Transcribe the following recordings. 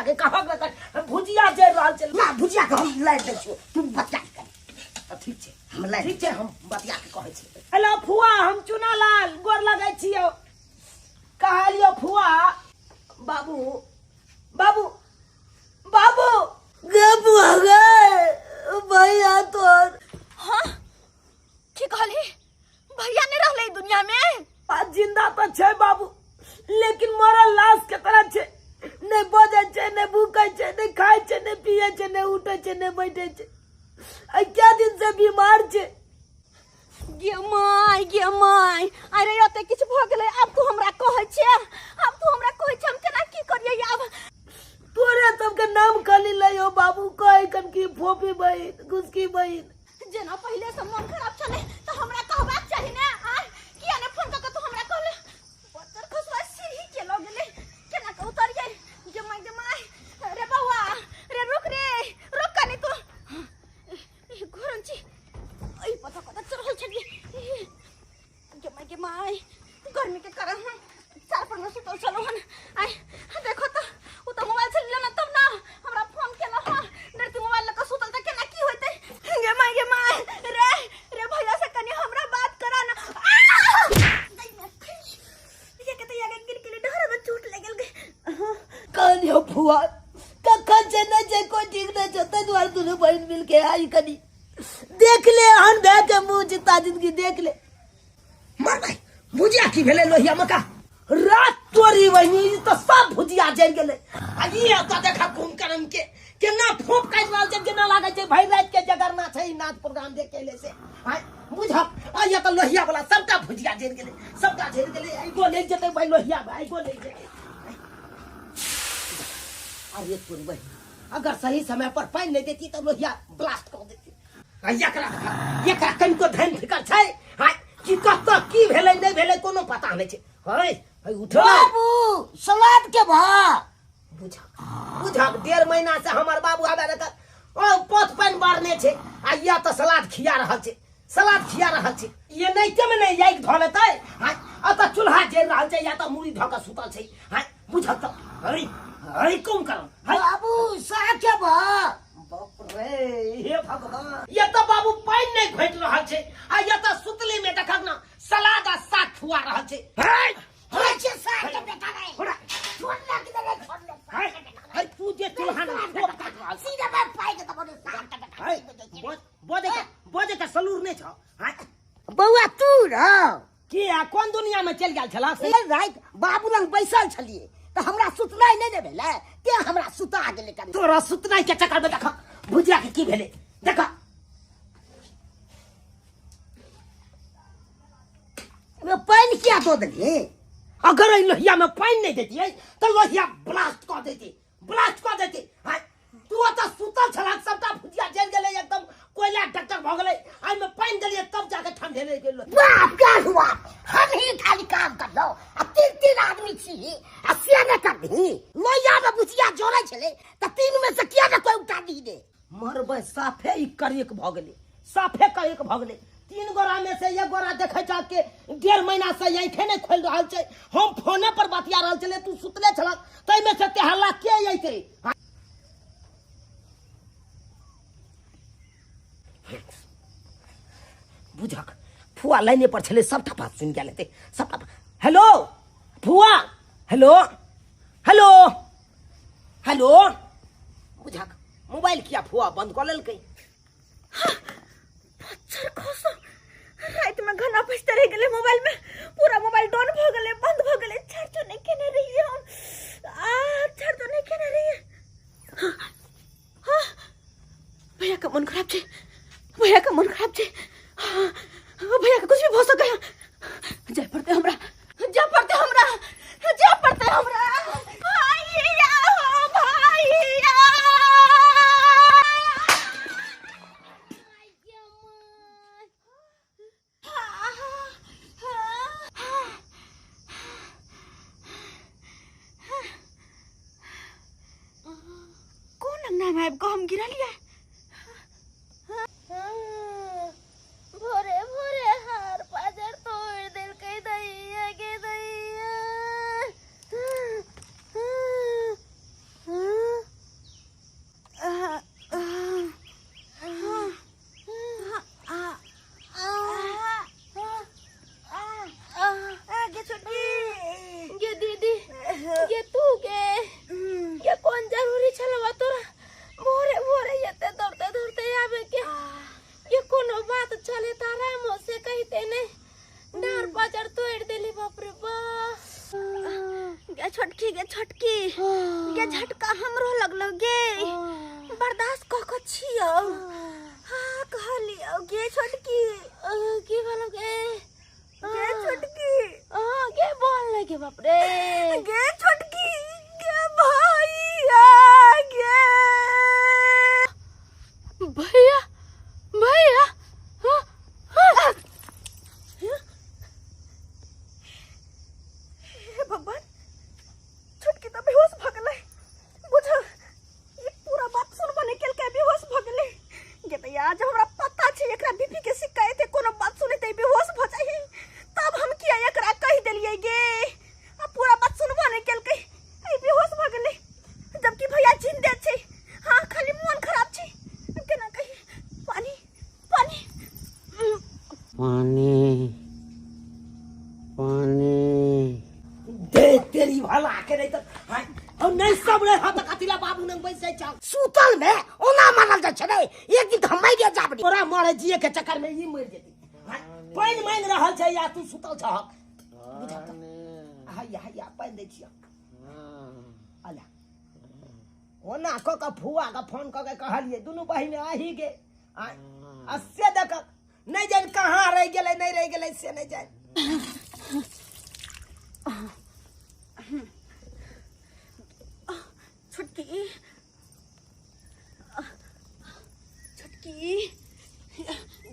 के कहक ने भुजिया जरि रहल छै। ना भुजिया के हम लारि दै छियौ, तू बतिया के कर। ठीक छै, हम लारि। ठीक छै, हम बतिया के कहै छी। हेलो फुआ, हम चुनालाल गोर लगै छियौ। कहलियौ फुआ, बाबू बाबू बाबू गे बुआ गे, भैया तोर। हाँ की कहली, भैया नहीं रहले दुनिया में? आ जिंदा तो छै बाबू, लेकिन मरल लाश के तरह छै। नहीं बजै छै, नहीं भूकै छै, नहीं खाय छै, नहीं पिए छै, नहीं उठै छै, नहीं बैठै छै। आ क्या दिन से बीमार छै। गे my, गे my, अरे ओते किछु भऽ गेलै, आब तू हमरा कहै छे, आब तू हमरा कहै छे, हम केना की करियै आब? तोरे सबके नाम खाली लइयो बाबू, कहै कन की फोफी बहिन, घुसकी बहिन। जेना पहिले से मन खराब छलै तऽ हमरा कहबाक चाही ने। आय किया ने फोन कऽ के तू हमरा कहले? पत्थर खसवा सीढ़ी के लऽ गेलै, केना के उतरियै? गे my, गे my, रे बौआ रे, रुक रे, रुक कनी तू। घुरन छी एहि पता कतऽ चढ़ल छलियै। गे my, गे my, गर्मी के कारण हम चार पर में सुतल छलहुँ हन। आय देखो तऽ, ओ तऽ मोबाइल छलै ने तब ना हमरा फोन केलहुँ हँ, नहि तऽ मोबाइल लऽ कऽ सुतल तऽ केना की होइतै? गे my, गे my, रे रे भैया से कनी हमरा बात करा ना। ये के तऽ यार गिर गेलै, डहर में चोट लागि गेल। कहलियौ फुआ, कखन छै नहि छै कोइ ठीक नहि छै, ताहि दुआरे दुनू बहिन मिलके आई कनी देख ले हन भए के मुँह जिता जिंदगी देख ले। मर भाई, भुजिया की भेलै लोहिया मका? रात तोरी बहिनी, ई तऽ सब भुजिया जरि गेलै। आ ई एतऽ देखा कुंभकर्ण के केना फोप काटि रहल छै, केना लागै छै भरि राति के जगरना छै ई नाच प्रोग्राम देख के एलै से। आँय बुझक, आ ई एतऽ लोहिया वाला सबटा भुजिया जरि गेलै, सबटा जरि गेलै। आइगो लागि जेतै भाई लोहिया मे, आइगो लागि जेतै। अरे तोरी बहिनी, अगर सही समय पर पानि नहि देती तऽ लोहिया ब्लास्ट कऽ देती। आ एकरा एकरा कनिको धन फिकर छै? आँय की कतऽ की भेलै नहि भेलै कोनो पता नहि छै। है है उठो बाबू, सलाद के भा बुझक बुझक, 1.5 महीना से हमर बाबू आबे रह ओ पथ पानि बारने छै, आ या तऽ सलाद खिया रहल छै, सलाद खिया रहल छै। ये नैते में नहि आगि धऽ लेतै। आँय अतऽ चूल्हा जरि रहल छै, या तऽ मूड़ी धऽ कऽ सुतल छै। आँय बुझक तऽ, है है कम करम। है बाबू, साग के भा बाप रे, हे भगवान, ये तऽ बाबू पानि नहि घोटि रहल छै, आ ये तऽ सुतले में देखक ना सलाद आ साग खुआ रहल छै। है है छै साग के बेटा रे, छोड़ ना के दे, छोड़ ले। है है तू जे चूल्हा में ठोक काट रहल छै। सीधे मैं पाई के तब साग के बेटा। है बजे के बजे के सलूर नहि छौ? है बौआ तू रह के आ कोन दुनिया में चलि गेल छला? ए राति बाबू लग बैसल छलियै तऽ हमरा सुतनाइ नहि ने भेलै, ते हमरा सुता गेलै कनी। तोरा सुतनाइ के चक्कर में देख भुजिया के की भेलै देख। ओहिमे पानि किया दऽ देलियै? अगर एहि लोहिया में पानि नहि देतियै तऽ लोहिया ब्लास्ट कऽ देती, ब्लास्ट कऽ देती। हाँ, तू ओतऽ सुतल छलह, सबटा भुजिया जरि गेलै, एकदम कोयला डकडक भऽ गेलै। एहिमे पानि देलियै तब जाके ठंडेले गेल। बाप गे बाप, हम ही खाली काम करलहुँ आ तीन तीन आदमी छी आ से नहि करबही? लोहिया में भुजिया जरै छलै तऽ तीन में से किया ने कोइ उठा दी दे? मरबै साफे ई करेक भऽ गेलै, साफे करेक भऽ गेलै। 3 गोरा में से एक गोरा देखै छह के 1.5 महीना से आँखे नहि खोलि रहल छै। हम फोने पर बतिया रहल छलियै, तू सुतले छलह, ताहिमे से तेहल्ला के अयतै? बुझक फुआ लाइने पर छलै, सबटा बात सुनि गेल हेतै, सबटा बात। हेलो फुआ, हेलो हेलो हेलो। बुझक मोबाइल किया फुआ बंद कऽ लेलकै? पत्थर खसो, राति में घना बजते रहि गेलै मोबाइल में, पूरा मोबाइल डाउन भऽ गेलै, बंद भऽ गेलै। चार्जो नहि केने रहियै हम, आ चार्जो नहि केने रहियै। हाँ, भैया का मन खराब छै, भैया का मन खराब छै। हाँ, भैया के कुछ भी भऽ सकै है। जाय पड़तै हमरा, जाय पड़तै हमरा, जाय पड़तै हमरा। भैया हो भैया। कोन अंगना में आबि कऽ हम गिरलियै? भोरे भोरे हार पाजर तोड़ देलकै दैया के दैया। लगलो गे बर्दाश्त क क छियौ। हाँ कहलियौ गे छोटकी। की भेलो गे? गे छोटकी। हाँ गे बोल गे बाप रे। गे छोटकी गे भैया गे भैया भैया। हाँ, हाँ। हे भगवान, छोटकी तो बेहोश भ गेलै। बुझ ई पूरा बात सुनबो नहि केलकै, बेहोश भ गेलै। गे भैया जब हमरा पता छै एकरा बीपी के शिकायत है, कोनो बात सुनते बेहोश भ जाइ, तब हम किया एकरा कहि देलियै गे? आ पूरा बात सुनबो नहि केलकै, ई बेहोश भ गेलै, जबकि भैया जिंदे छै। हाँ खाली मोन खराब छै। केना कही? पानी पानी पानी पानी दे तेरी भला के नहीं तो हम नहीं सब रहे हाथ कथिला बाबू नंग बैस जाय छौ। सुतल में ओना मारल जाइ छै रे, एक दिन हम मारिए जाब रे। तोरा मारे जिए के चक्कर में ई मर जेती। पानि मांगि रहल छै या तू सुतल छहक? बुझल त हैया हैया पानि दै छियौ। अला ओना क के फुआ के फोन क के कहलियै दुनू बहिन आही गे आ से देख नहीं जान कहाँ रहि गेलै, नहीं रहि गेलै से नहीं जान। छोटकी छोटकी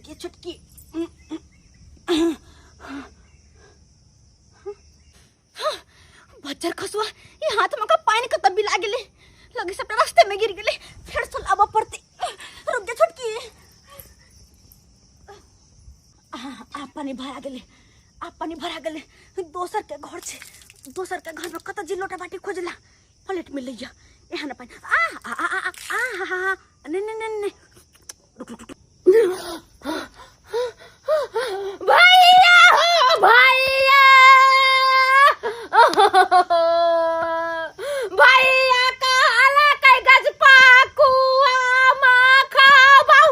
गे छोटकी। बच्चर खसुआ ये हाथ में का पानी का तब्बी लाग गेलै, लगे सबटा रास्ते में गिर गेलै, फेर से लाबऽ पड़तै। रुक जा छोटकी। आ पानी भरा गेलै, आ पानी भरा गेलै। दोसर के घर छै, दोसर के घर में कतऽ जी लोटा बाटी खोजला प्लेट मिलैया एहन पानी। आ आ आ आ आ हा हा नहीं नहीं नहीं नहीं रुक रुक रुक। भैया हो भैया भैया कहला कै गजपा कुआ माखा बाऊ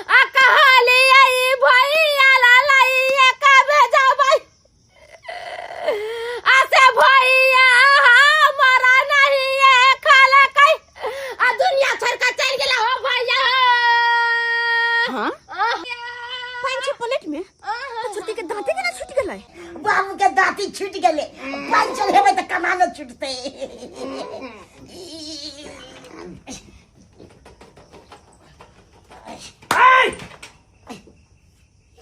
आ कहलियै भैया लालैया का भेजबै आ से भैया हमारा नहीं खाला कै आ दुनिया छोड़ के चल गेला हो भैया। हां पानि छै प्लेट में तो छोटकी के दांते केना छूटि गेलै? बाबू के दांती छूटि गेलै, पानि चढ़ेबै तऽ केना ने छूटतै?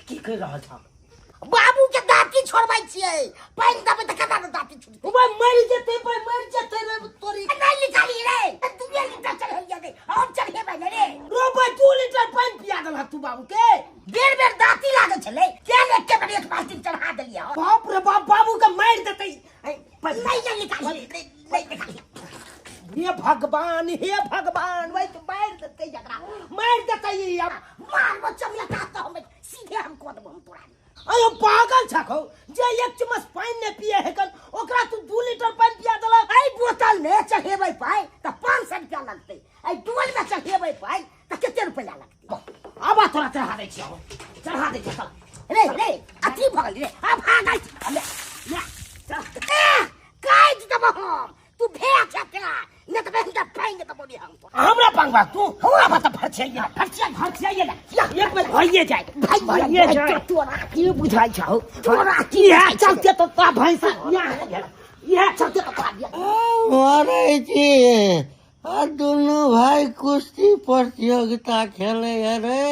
की कहि रहल छह? बाबू के दांती छोड़बै छियै, पानि देबै तऽ केना ने दांती छूटतै? ओए मरि जेतै, ओए मरि जेतै रे तोरी। नहीं निकाली रे, 2 लीटर चढ़ेलियै रे, हम चढ़ेबै ने रे। रोबै 2 लीटर पानि पिया देलहक तू बाबू के। बेर बेर दांती लागल छलै, किया ने एके बेर एक बाल्टी चढ़ा देलियै? बाप रे बाप, बाबू के मारि देतै। नहीं निकाली, नहीं निकाली। हे भगवान, हे भगवान, वही तो मारि देतै एकरा, मारि देतै ई अब। मारबो चमलका तो हम सीधे हम कऽ देबो हम तोरा। अयो पागल छको, जे एक चम्मच पानि ने पिए हेकन ओकरा तू 2 लीटर पानि पिया देलक। एहि बोतल में चढ़ेबै पाइ तऽ 500 रुपया लगतै, एहि डोल में चढ़ेबै पाइ तऽ कते रुपया लगतै? आब तोरा चढ़ा दै छियौ, चढ़ा दै छियौ चल। रे रे अथी भऽ गेल रे, आब भागल ले ले चल। काटि देबो हम, तू भेज छेला ने तऽ बहिन के पानि देबो रे हम तोरा। हमरा पंगवा तू हमरा बात फरछिया फरछिया फरछिया ले एक बेर भइए जाय, भइए जाय। तोरा की बुझाइ छौ? तोरा की इएह चलते तो तोरा भैंसा इएह चलते तो तोरा मरै छी आ दुनू भाई कुश्ती प्रतियोगिता खेलै रे।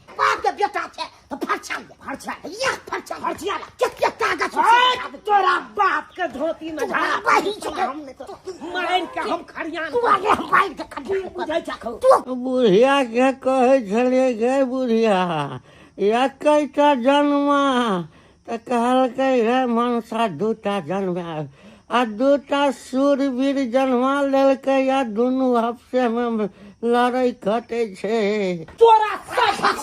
बाप के बेटा छै तऽ फरछा ले, फरछा यह फरछा फरछिया ले। कते कागज छै तोरा बाप के धोती में तोरा बही छौ। हम नहि तो मारि के हम खरियान तू आगे हम मारि के खरियान बुझै छौ। बुढ़िया के कहै छलियै गे बुढ़िया एकैटा जन्मा तऽ कहलकै रे मनसा 2टा जन्मा आ 2टा सूरवीर जन्मा लेलकै आ दुनू आपसे में लड़ै कटै छै। तोरा सब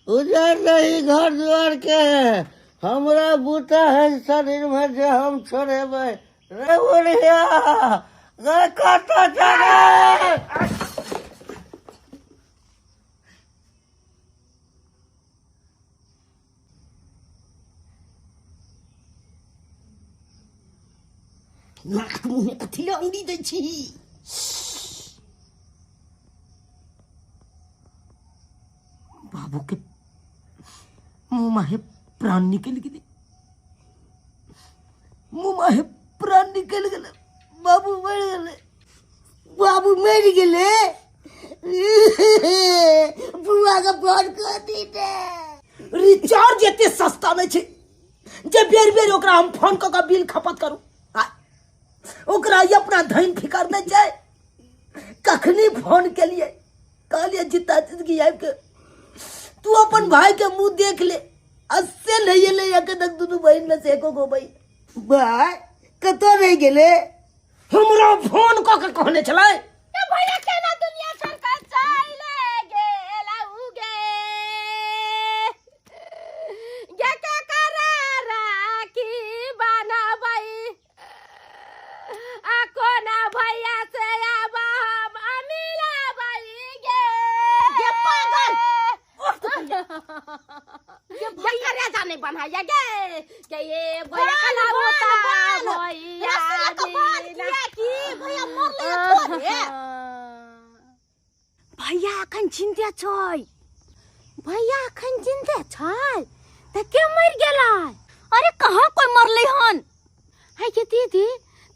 उजर रही घर दुआर के हमरा बूता है शरीर में जे हम छोड़ेबै रे बुढ़िया गे कतऽ चढ़े? नाक मुँह कथी ले अंगुरी दै छी। बाबू के मुँह माहे प्राण निकलि गेलै, मुँह माहे प्राण निकलि गेलै, बाबू मरि गेलै, बाबू मरि गेलै। बुआ के फोन कर दी। रिचार्ज एते सस्ता नहि छै जे बेर बेर ओकरा हम फोन कऽ कऽ बिल खपत करू। आ ओकरा ई अपना धनि फिकर नहि छै। कखनी फोन केलियै, कहलियै जिता जिंदगी आबि के तू अपन भाई के मुंह देख ले, आ से नहि एलै एखन तक दुनू बहिन में से एको गो बहिन। भाय कतऽ रहि गेलै? हमरा फोन कऽ के कहने छलै। ए भैया केना दुनिया छोड़ के चले गेला उगे गे के करा राखी बनाबै आ कोना भैया से आब हम मिलाबै गे। गे पागल, उठ तू पहिले। गे भैया राजा नहीं बनाया गे के ये भैया बाल, कला बाल, होता बाल। भैया रसला के बाल बिना। किया की भैया मरले थोड़े? भैया अखन जिंदे छै, भैया अखन जिंदे छै त के मर गेलै? अरे कहाँ कोई मरले हन? है के दीदी,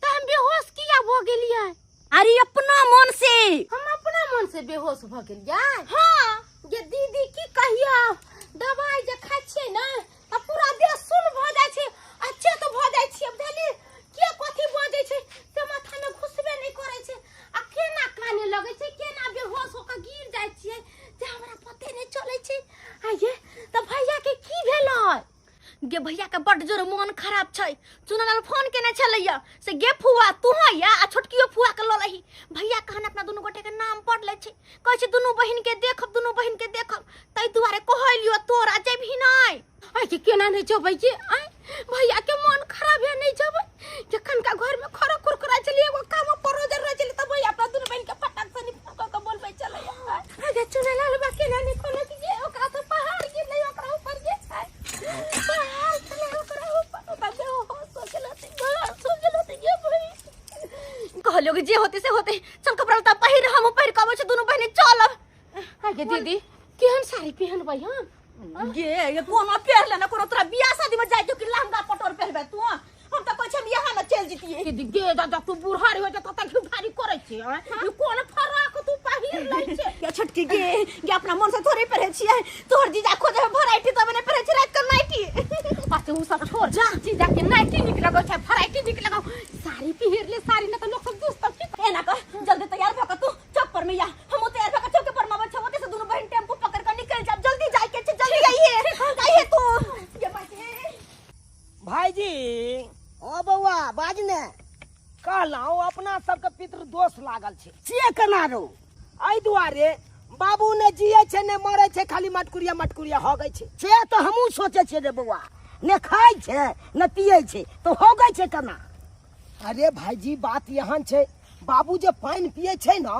त हम बेहोश किया भ गेलियै? अरे अपना मन से। हम अपना मन से बेहोश भ गेलियै? हाँ। गे दीदी की कहियो, दवाई जे खाइ छियै ने त पूरा देह सुन्न भ जाइ छै, अच्छे तो भ जाइ छियै, बुझलियै? के कथी बजै छै से माथा में घुसबे नहि करै छै, आ केना काने लगै छै, केना बेहोश होके गिर जाइ छियै जे हमरा पते नहि चलै छै। आ ये त भैया के की भेलै? गे भैया के बड्ड जोर मन खराब छै। चुनालाल फोन केने छलैया से गे फुआ तू या आ छोटकियो फुआ के लऽ लही। भैया कहन अपना दुनू गोटे के नाम पढ़ लै छै, कहै छै दुनू बहिन के देखब, दुनू बहिन के देखब, ताहि दुआरे कहलियो तोरा जेबही नहि। आइ के केना नहि जेबै गे? आइ भैया के मन खराब है, नहि जेबै? जखन का घर में खरा कुरकुरा छलै, एगो काम परोजर रहै छलै, त भैया अपना दुनू बहिन के फटाक से फोन कऽ के बोलबै छलैया। आगे चुनालाल बा केना नहि कहलक जे ओकरा तऽ पहाड़ गिरलै ओकरा ऊपर, जे छै पहाड़ छलै ओकरा ऊपर, ओकरा बेहोश हो गेल होतै, बेहोश हो गेल होतै गे बहिन। कहलियो कि जे होते से होते, चल कपड़ा लत्ता पहिर, हम पहिर के अबै छी, दुनू बहिन चलब। आगे दीदी केहन साड़ी पहनबै हम? गे ये कोनो पहिर लेना, कोनो तोरा बियाह शादी में जाय कि लहंगा पटोर पहिरबै तू? हम तऽ कहै छी हम यहाँ न चलि जतियै। दीदी गे दादा, तू बुढ़ारी हो जतऽ तक घिउठारी करै छी, आँय? ई कोन फराक तू पहिर लै छै? गे छोटकी गे, गे अपना मन से थोड़े पहिरै छियै, तोहर जीजा खोजे वैरायटी तबे ने पहिरै छै राति के नाइटी। अच्छा उ सब छोड़, जा जीजा के नाइटी नीक लगै छै, वैरायटी नीक लगौ, साड़ी पहिर ले साड़ी, न तऽ लोक सब दुस तब की। एना कर, जल्दी तैयार भऽ के तू चौक पर में या, हम तैयार भऽ के चौक पर में अबै छी, ओतै से दुनू बहिन टेम्पू पकड़ के निकलि जाब, जल्दी जाय के छै, जल्दी आइए आइए तू। गे बाजे भाईजी। ओ बौआ बाज ने। कहलहुँ अपना सबके पितृदोष लागल छै। से केना रो? एहि दुआरे बाबू ने जिए छै ने मरे छै, खाली मटकुरिया मटकुरिया हगै छै। से तऽ हमहूँ सोचै छियै रे बौआ, ने खाइ छै ने पियै छै तऽ हगै छै केना? अरे भाईजी बात एहन छै, बाबू जे पानि पियै छै ने,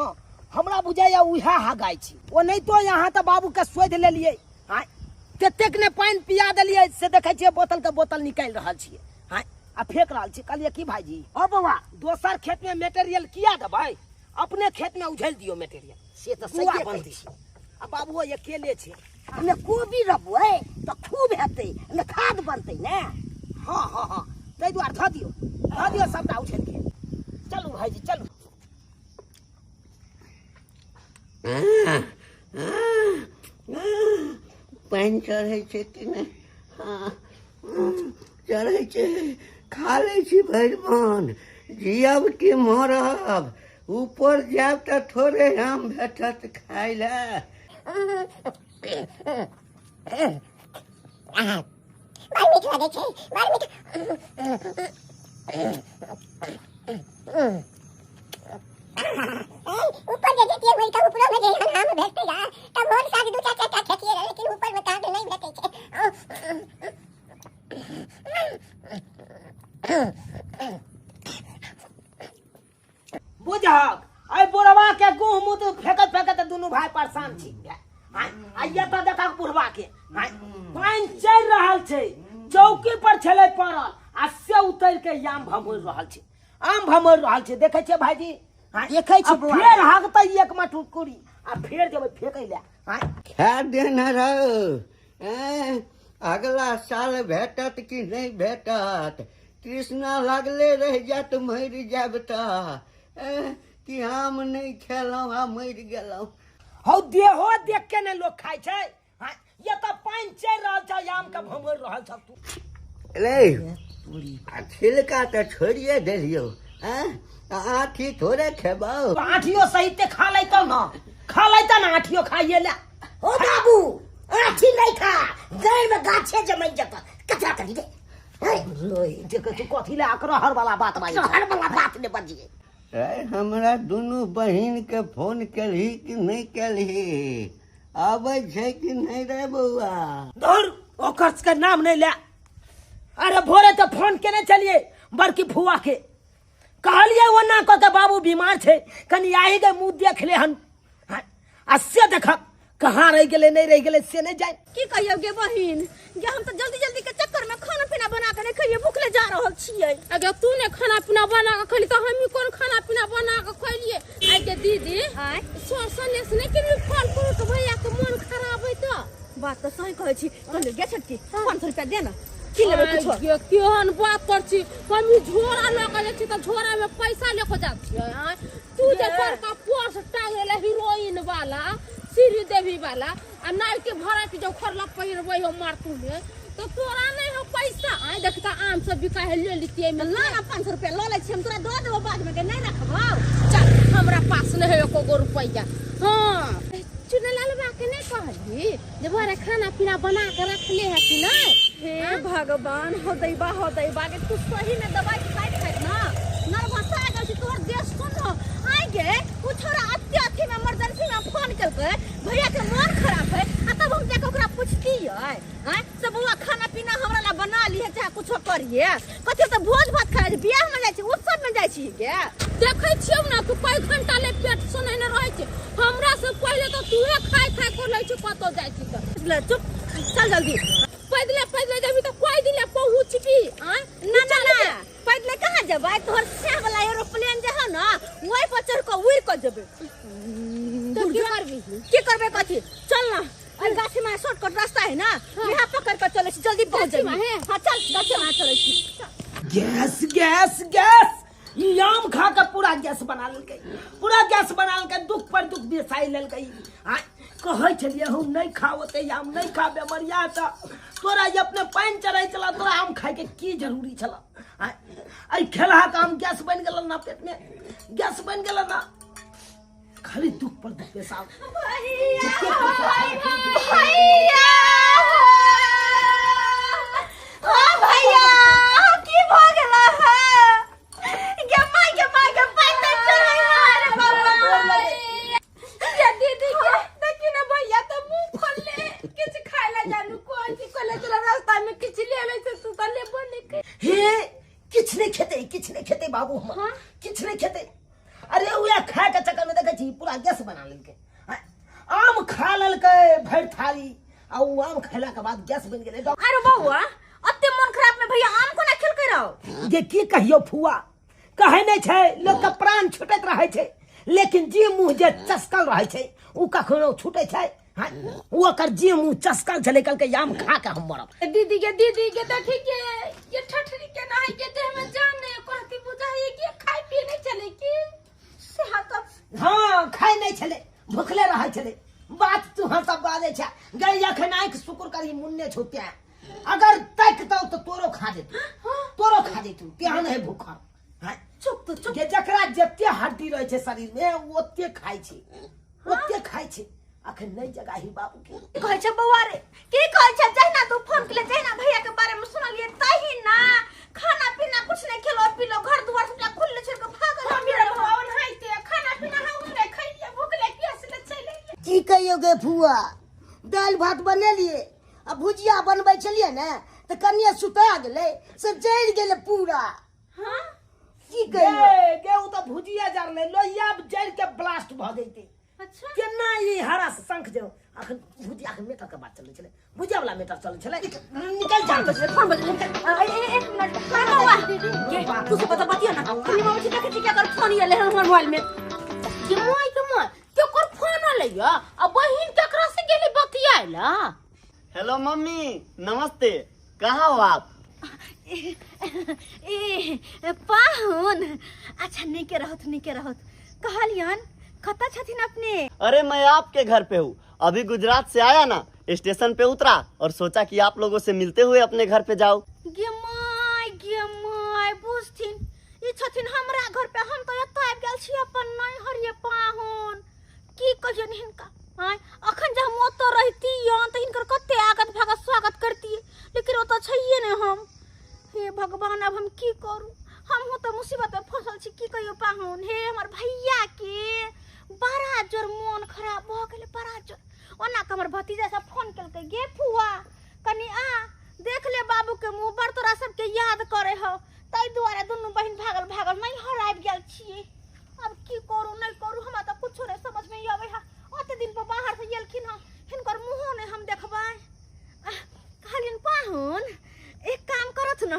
हमरा बुझाइया उएह हगाइ छै। ओ नहि तो यहाँ तऽ बाबू के शोधि लेलियै, आँय ततेक ने पानि पिया देलियै से देखै छियै बोतल के बोतल निकालि रहल छियै, आँय आ फेंक रहल छियै। कहलियै की भाईजी? ओ बौआ, दोसर खेत में मेटेरियल किया देबै, अपने खेत में उझलि दियौ मेटेरियल। से तऽ गुआ सहिए कहै बनतै। छी। आ बाबूओ अकेले छै। हमे कोबी रोपबै तऽ खूब हेतै, ने खाद बनतै ने। हाँ हाँ हाँ, ताहि दुआरे धऽ दियौ, धऽ दियौ सबटा उझलि के। चलू भाईजी चलू। पानि चढ़ै छै कि नहि? हाँ, चढ़ै छै। खा लै छी भरि मन, जियब कि मरब? ऊपर जायब तऽ थोड़े आम भेटत खाय लए। बड़ मीठ लगै छै, बड़ मीठ। ऊपर जे जैतियै मरि कऽ, ऊपरो में जे एहन आम भेटतै ने तऽ भोर साँझ दू चारि चारि टा खेतियै रहै, लेकिन ऊपर में कहाँ नहि भेटै छै। बुझहक एहि बुढ़वा के गुह मुँह फेकत फेकत दुनू भाई परेशान छी। आ एतऽ देखक बुढ़वा के पानि चढ़ि रहल छै, चौकी पर छलै पड़ल आ से उतरि के याम भमोरि रहल छै। आम भमर रहल छै देखै छियै भाईजी। हाँ, देखै छी आ बौआ। फेर हगतै एक मटकुरी आ फेर जेबै फेकै लए। हाँ, खा देने रहो। अगला साल भेटत कि नहि भेटत? तृष्णा लागले रहि जायत, मरि जायब तऽ कि आम नहि खेलहुँ आ मरि गेलहुँ। हौ देहो देख के ने लोग खाइ छै। हाँ, ये तऽ पानि चढ़ि रहल छै, आम के भमर रहल छ तू। रे आ छिलका तऽ छोड़िए देलियौ। आँठी थोड़े खेबौ। आँठियो सहिते खा लैतौ न, खा लैतौ न, आँठियो खाइए ले। ओ बाबू आँठी नहीं खा, गैर में गाछे जमै जत कचरा करी दे। देखै छी कथी ले अकरहर वाला बात बाजै छै। हर वाला बात ने बजिए। रे हमरा दुनू बहिन के फोन केलही कि नहि केलही? आबै छै कि नहि रे बौआ? धुर, ओकर सबके नाम नहि ले। अरे भोरे तऽ फोन केने छलियै बड़की फुआ के, कहलियै ओना कऽ के बाबू बीमार छै, कनि आहि गे मुँह देख ले हन। हाँ, आ से देखक कहाँ रहि गेलै नहि रहि गेलै से नहि जानि। की कहियौ गे बहिन गे, हम तऽ जल्दी जल्दी के चक्कर में खाना पीना बना के नहीं खइए, भूखले जा रहल छियै। अगर तू ने खाना पीना बना के खैली तऽ हमही कोन खाना पीना बना के खैलिए? आइ गे दीदी, आँय? सर सनेस नहि केलियै फल फ्रूट, भैया के मन खराब है तऽ। बात तऽ सही कहै छी। कहलियै गे छोटकी 500 रुपया दे ना, की लेबै कुछो? आइ गे, केहन बात कर छी, हम ई झोरा लऽ के जाइ छी तऽ झोरा में पैसा लऽ के जाइ छियै। आँय, तू जे बड़का पर्स टांगेले हीरोइन वाला, श्री देवी वाला, आ नाइटी भराटी जो खरला पहिरबै हो मारतू में, तो तोरा नहीं हो पैसा। आँय देखता आम सब बिका है ले लितियै में। ला ना 500 रुपया लऽ लै छी, हम तोरा दऽ देबो बाद में, के नहीं रखबौ। चल, हमरा पास नहीं है एको गो रुपैया। हाँ, चुनलाल बा के नहीं कहली जे भरे खाना पीना बना के रखले है कि नहीं? हे भगवान, हो दैबा हो दैबा के तू सही में दवाई खाइत खाइत ना नर्वस आ गेल छी, तोहर देश सुन। आइ गे उ छोरा अत्ते अथी में इमरजेंसी में फोन केलकै, भैया के मन खराब है, आ तब हम जाके ओकरा पुछतियै आँय से बौआ खाना पीना हमरा ला बना लिहे चाहे कुछो करिहे, कथी तऽ भोज भात खाइ छै, बियाह में जाइ छी, उत्सव में जाइ छी गे। देखै छियौ ना तू कई घंटा ले पेट सुनेने रहै छै, हमरा से पहिले तऽ तूहे खाइ खाइ के लै छी कतौ जाइ छी तऽ। ले चुप, चल जल्दी। पैदले पैदले जेबही तऽ कोई दिन ले पहुँचबी। आँय? ना ना ना, पैदले कहाँ जेबै, तोहर सएह वाला एरोप्लेन जे हौ ना ओहि पर चढ़ कऽ उड़ि कऽ जेबै। तऽ की करबी? की करबै कथी, चल ना एहि गाछी में शॉर्टकट रास्ता है ना, यहाँ पकड़ कऽ चलै छी, जल्दी पहुँच गाछी में जेबै। है? हाँ चल गाछी में चलै छी। गैस गैस गैस, ई आम खा के पूरा गैस बना लेलकै, पूरा गैस बना लेलकै, दुख पर दुख बेसाइ लेलकै। आ कहै छलियै हम नहि खाओ ते आम नहि खा, बेमरिया तऽ तोरा जे अपने पानि चढ़ै छला, तोरा आम खाइके की जरूरी छला? आ एहि खेलहा के आम गैस बनि गेल ना, पेट में गैस बनि गेल ना, खाली दुख पर दुख बेसाव। भैया भैया ओ भैया की भऽ गेल है? गे माय गे माय गे पानि तऽ चढ़ै है रे बाबा। ये दीदी के देखी ना भैया तो मुंह खोलले किछ खाय ला जानू कोई की कोले चला रास्ता में किछ ले ले से तू त लेबो नहीं के। हे किछ नहीं खेते, किछ नहीं खेते बाबू हमर, हाँ? किछ नहीं खेते। अरे उहे खाय के चक्कर में देखै छी पूरा गैस बना लेलकै। आम खा लेलकै भरि थाली, आ उ आम खेला के बाद गैस बनि गेलै। अरे बौआ अते मन खराब में भैया आम कोना खेलकै रहो? जे की कहियौ फुआ, कहै नहि छै लोक के प्राण छूटैत रहै छै, लेकिन जे मुँह जे चसकल रहै छै उ कखनो छूटै छै? हाँ, उ ओकर जे मुँह चसकल छलै कहलकै आम खा के हम मरब। दीदी के दीदी के देखी के ये ठठरी के ना है के देह में जान नहीं कहती बुझाई के खाय पिए नहीं चले की से हाँ तब। हाँ खाय नहीं छले, भूखले रहै छले। बात तू हाँ सब बाजै छै गई, अखन आँखि सुकुर करी मुन्ने छौ तें, अगर तकतौ तऽ तोरो खा जेतौ, तोरो खा जेतौ, तेहन है भूखल। हाँ, चुप तो चुप। जे जकरा जते हड्डी रहै छै शरीर में ओते खाइ छै, ओते खाइ छै। अखन नहीं जगाही बाबू के। की कहै छै बौआ रे, की कहै छै? जहिना तू फोन केले जहिना भैया के बारे में सुनलियै तहिना ना खाना पीना कुछ नहीं खेलो पीलो, घर दुआर सबटा खुलले छोड़ के भागल। हम मेरा बौआ ओनाहिते खाना पीना हम नहीं खैलियै, भूखले प्यासले चलि एलियै। की कहियौ गे फुआ, दालि भात बनेलियै आ भुजिया बनबै छलियै ने तऽ कनिये सुता गेलै से जरि गेलै पूरा। हाँ? की कहियौ? गे, गे उ तऽ भुजिया जरलै, लोहिया जरि के ब्लास्ट भऽ जैतै। अच्छा। केना ई हरा शंख जे अखन भुजिया के मेटर के बात चलै छलै, भुजिया वाला मेटर चलै छलै, निकल जा। फोन बजलै, निकल। एक मिनट। हाँ, बौआ। गे, तू सब बता बतियो ना। कनी मामी देखै छी केकर फोन एलै हन हमर मोबाइल में। के मोय के मोय केकर फोन एलै या आ बहिन केकरा से गेलै बतियाय ला? हेलो मम्मी नमस्ते, कहाँ हो आप? ए पाहुन, अच्छा नीके रहत नीके रहत। कहलियन कतऽ छथिन अपने? अरे मैं आपके घर पे हूँ, अभी गुजरात से आया ना, स्टेशन पे उतरा और सोचा कि आप लोगों से मिलते हुए अपने घर पे जाओ। गे my बुझथिन ई छथिन हमरा घर पे, हम तो एतऽ आबि गेल छी अपन नैहर। ये पाहुन की कहियन हिनका, आँय अखन जे हम ओतऽ रहितियन तऽ हिनकर कते आगत भागत स्वागत करतियै, लेकिन ओतऽ छैहे नहि हम। हे भगवान अब हम की करू, हमहूँ तऽ मुसीबत में फंसल छी। की कहियौ पाहुन, हे हमर भैया के बड़ा जोर मोन खराब भऽ गेलै, बड़ा जोर। ओना के हमर भतीजा सब फोन केलकै, गे फुआ कनी आ देख ले बाबू के मुँह, बड़ तोरा सबके याद करे हौ, ताहि दुआरे दुनू बहिन भागल भागल नैहर आबि गेल छियै। अब की करू नहि करू हमरा तऽ कुछो नहि समझ में आबै है। ओते दिन पर बाहर से एलखिन हँ, हिनकर मुँहो नहि हम देखबै। कहलियन पाहुन एक काम करत न,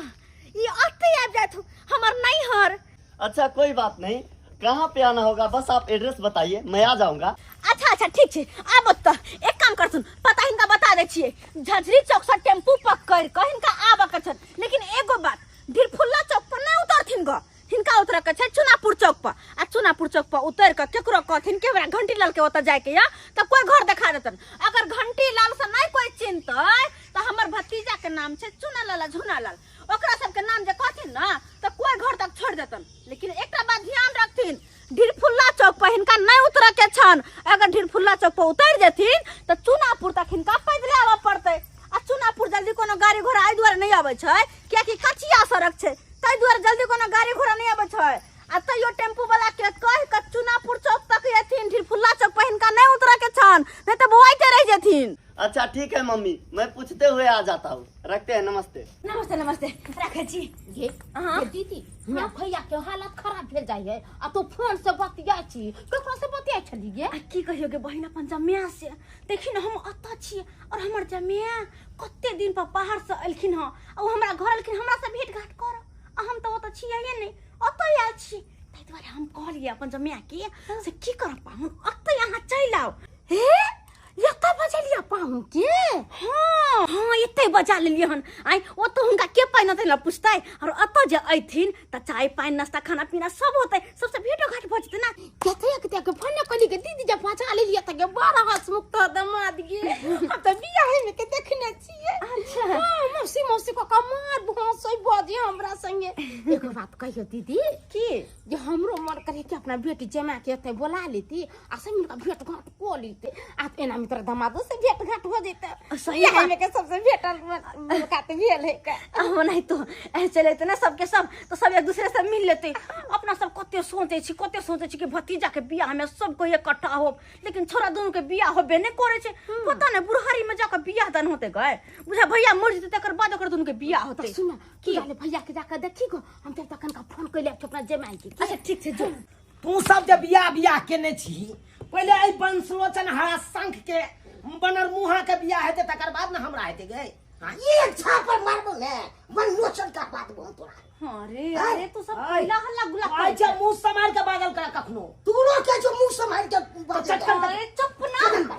ई अते आबि जाथु हमर नैहर। अच्छा कोई बात नहीं, कहाँ पे आना होगा बस आप एड्रेस बताइए, मैं आ जाऊंगा। अच्छा अच्छा ठीक छै, आब तऽ एक काम करथुन, पता हिनका बता दै छियै, झंझरी चौक से टेम्पू पकड़ कऽ हिनका आबऽ के छनि, लेकिन एगो बात, ढिरफुल्ला चौक पर नहि उतरथिन ग, हिनका उतरऽ के छै चुनापुर चौक पर, आ चुनापुर चौक पर उतर कऽ केकरो कहथिन कि हमरा घंटी लाल के ओतऽ जाय के या, तऽ कोई घर देखा देतन। अगर घंटी लाल से नहि कोई चिन्हतै तऽ हमर भतीजा के नाम छै चुनालाल आ झुनालाल, ओकरा सबके नाम जे कहथिन ना तऽ कोई घर तक छोड़ देतन। लेकिन एकटा बात ध्यान रखथिन, ढिरफुल्ला चौक पर हिनका नहीं उतरऽ के छन, अगर ढिरफुल्ला चौक पर उतर जेथिन तऽ चुनापुर तक हिनका पैदले आबऽ पड़तै। आ चुनापुर जल्दी कोनो गाड़ी घोड़ा एहि दुआरे नहि आबै छै कियाकि कचिया सड़क छै, ताहि दुआरे जल्दी कोनो गाड़ी घोड़ा नहि आबै छै। आ तैयो टेम्पू वाला के कहि कऽ चुनापुर चौक तक एथिन, ढिरफुल्ला चौक पर हिनका नहीं उतरऽ के छन, नहीं तऽ बौआइते रहि जेथिन। अच्छा ठीक है मम्मी, मैं पूछते हुए आ जाता हूँ, रखते हैं, नमस्ते। नमस्ते नमस्ते, रखे छी। ये हाँ। दीदी हमरा भैया के हालत खराब भेल जाइ है आ तू फोन से बतियाइ छी, ककरो से बतियाइ छली गे? आ की कहियो गे बहिन, अपन जमिया से देखी न हम अतऽ छी और हमर जमिया कते दिन पर बाहर से एलखिन हँ, आ ओ हमरा घर एलखिन हमरा से भेंट घाट कर, आ हम तऽ ओतऽ छियै नहि, ओतऽ आयल छी। ताहि दुआरे हम कहलियै अपन जमिया के से की करब पाहुन, अतऽ अहाँ चलि आउ। हे एतऽ बजेलियै पाहुन के? हाँ हाँ एते बजा लेलियै हन। आइ ओतऽ हुनका के पानि अतै ने पुछतै, और अतऽ जे अयथिन तऽ चाय पानि नाश्ता खाना पीना सब होतै, सबसे भेंटो घाट भऽ जेतै ना। कते कते के फोन कहली के दीदी जब बजा लेलियै तऽ के बड़ा हंसमुख तऽ दमाद गे, हम तऽ बियाहे में के देखने छियै। अच्छा। हाँ, मौसी मौसी को कमार भौंसै बजे हमरा संगे। एगो बात कहियो दीदी की? जे हमरो मन करे कि अपना बेटी जमा के एते बोला लेती आ सब मिलकर भेंट घाट कऽ लेते, आ एना में तोरा दमादो से भेंट घाट हो जेते। सही बियाह बात। में के सबसे भेटल मुलाकात भेल है का। नहीं तो ऐसे लेते ना सबके सब, तो सब एक दूसरे से मिल लेते। अपना सब कते सोचे छी, कते सोचे छी कि भतीजा के बियाह में सब कोई इकट्ठा हो, लेकिन छोरा दोनों के बियाह होबे नहीं करे छे। पता नहीं बुढ़ारी में जाकर बियाह दान होते गए, बुझा भैया मर जेते तकर बाद ओकर दोनों के बियाह होते। तो सुन की जाले भैया के जाकर देखी गो, हम तब तखन का फोन कैले अपना जमाई के। अच्छा ठीक छै जो। तू सब जे बियाह बियाह केने छी, पहिले एहि बंशलोचन हरा शंख के बनर मुहा के बियाह हेतै तकर बाद ने हमरा हेतै गे। हाँ, एक छापर मारबो ने बनलोचन का बात बोल तोरा। हाँ रे, अरे तू सब पहिला हल्ला गुल्ला आइ करै जे छै। मुंह सम्हारि के बागल कर कखनो। तोरो के जो मुंह सम्हारि के बाजल चटकन कर। अरे चुप ना।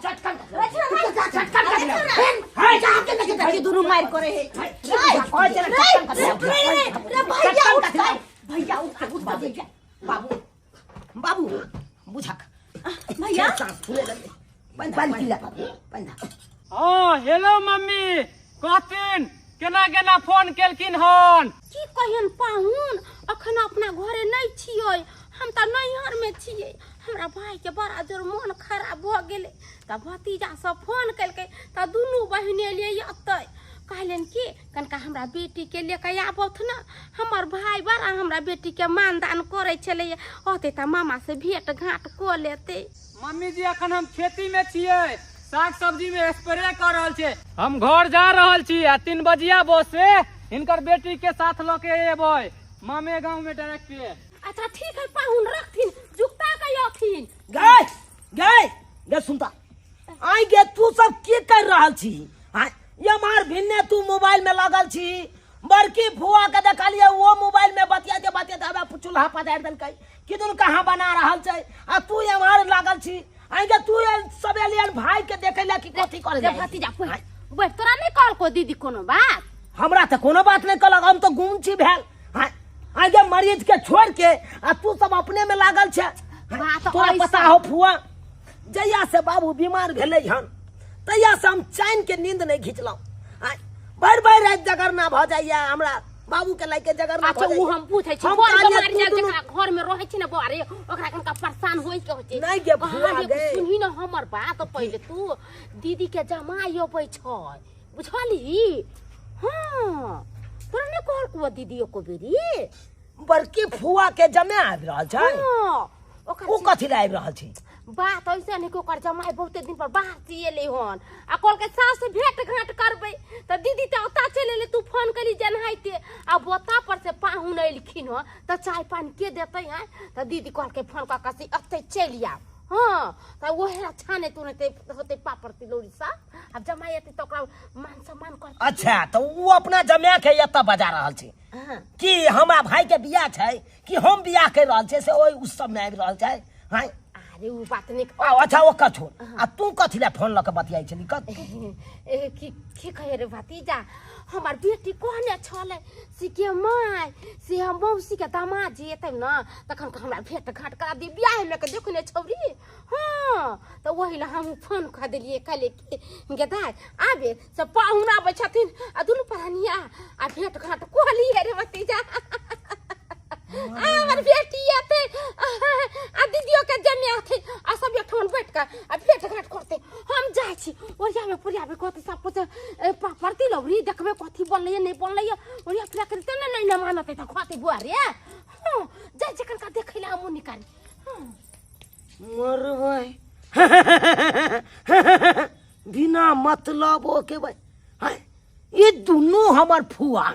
चटकन। अरे छोड़ा, चटकन अरे कर। छोड़ा। हाय, जा के देख, देखी दुनू मार करे है। हाय, चल, चटकन कर। रे, रे, रे, भैया चटकन उठ कर। जा। भैया उठ, उठ, भैया। बाबू, बाबू, बुझक। भैया। सांस फूले लगले। बंद किला बंद। हाँ हेलो मम्मी, कहथिन केना केना फोन केलखिन हन? की कहियन पाहुन, अखन अपना घरे नहीं छियै, हम तऽ नैहर में छियै। हमरा भाई के बड़ा जोर मन खराब भऽ गेलै तऽ भतीजा सब फोन केलकै तऽ दुनू बहिन एलियै एतै। कहलनि कि कनका हमरा बेटी के लेके आबथ न, हमर भाई बड़ा हमरा बेटी के मानदान करै छलैया, अतै तऽ मामा से भेंट घाट कऽ लेतै। मम्मी जी अखन हम खेती में छियै, साग सब्जी में स्प्रे कर रहल छियै, हम घर जा रहल छी आ 3 बजिया बस से हिनकर बेटी के साथ लऽ के एबै मामे गांव में डायरेक्ट। अच्छा ठीक है पाहुन, रखथिन जुगता के अथिन। गए गए गए सुनता आई गे, तू सब की कर रहल छी? हाँ, ये मार भिन्ने तू मोबाइल में लागल छी, बड़की फुआ के देखलिए वो मोबाइल में बतियाते बतियाते हवा पुछू चूल्हा पजारि देलकै, किदन कहाँ बना रहल छै आ तू एम्हर लागल छी। आइ तू सब एलियन भाई के देखे ला कि कथी करे रे भतीजा, बैठ बैठ। तोरा नहीं कहलको दीदी कोनो बात? हमरा तऽ कोनो बात नहीं कहलक, हम तऽ गुम छी भेल। आइ गे मरीज के छोड़ के आ तू सब अपने में लागल छै। बात तोरा ऐसा- पता हो फुआ, जहिया से बाबू बीमार भेलै हन तहिया से हम चैन के नींद नहीं घिचलहुँ। भरि भरि राति जगरना भऽ जाइया हमरा, बाबू के लैके जगरना अच्छा भऽ उ जाइया। हम पूछै छी, हम बड़ कहलियै बीमारी तू छै, दुनू जकरा घर में रहै छै ने बौआ रे, ओकरा कनका परेशान होइ के होइ छै। नहि गे फुआ कहलियै, गे। सुनही ने हमर बात पहिले, तू दीदी के जमाई अबै छै, बुझलही? हाँ, तोरा नहि कहलकौ दीदी एको बेरी? बड़की फुआ के जमे आबि रहल छै। हाँ, ओकर ओ कथी लए आबि रहल छै? बात ऐसे नहीं कि ओकर जमाई बहुते दिन पर बाहर से एलै हन आ कहलकै सास से भेंट घाट करबै, तऽ दीदी तऽ ओतऽ चलि एलै। तू फोन करी जेनाहिते आ बोता पर से पाहुन एलखिन हन तऽ चाय पानि के देतै? हैं, तऽ दीदी कहलकै फोन कऽ कऽ से एतै चलि आउ। हाँ, तऽ ओहे छाने तुनते होतै पापड़ तिलौरी सब। आब जमाई एतै तऽ ओकरा मान सम्मान करतै। अच्छा, तऽ ओ अपना जमा के एतऽ बजा रहल छै हाँ। कि हमरा भाई के बियाह छै कि हम बियाह कर रहल छियै, से ओहि उत्सव में आबि रहल छै? हाँ। अरे उ बात नहीं। अच्छा ओकर छोड़, आ तू कथी लए फोन लऽ के बतियाइ छली? कत ए की की कहे रे भतीजा, हमर बेटी कहने छलै से के माय से हम मौसी के दामाद जे एतै ने तखन के हमरा भेंट घाट करा दी, बियाह में के देखने छौरी। हाँ, तऽ ओहि लए हम फोन कऽ देलियै, कहलियै कि गे दाय आबे से पाहुन आबै छथिन आ दुनू प्राणिया आ भेंट घाट कऽ लियै रे भतीजा। आ हमर बेटी एतै आ दीदियो के जमे अथी आ सब एकठाम बैठ कऽ आ भेंट घाट करतै। हम जाइ छी ओरियामे पोरियामे कथी सब कुछ पापड़ तिलौरी देखबै, कथी बनलैए नहि बनलैए, ओरिया फिरा कऽ देतै ने, नहि ने मानतै तऽ खुआतै बुआ रे। हाँ, जाइ छी कनका देखै लए हमहूँ निकाली। हाँ। मरबै बिना मतलब के भाई। हाँ, ई दुनू हमर फुआ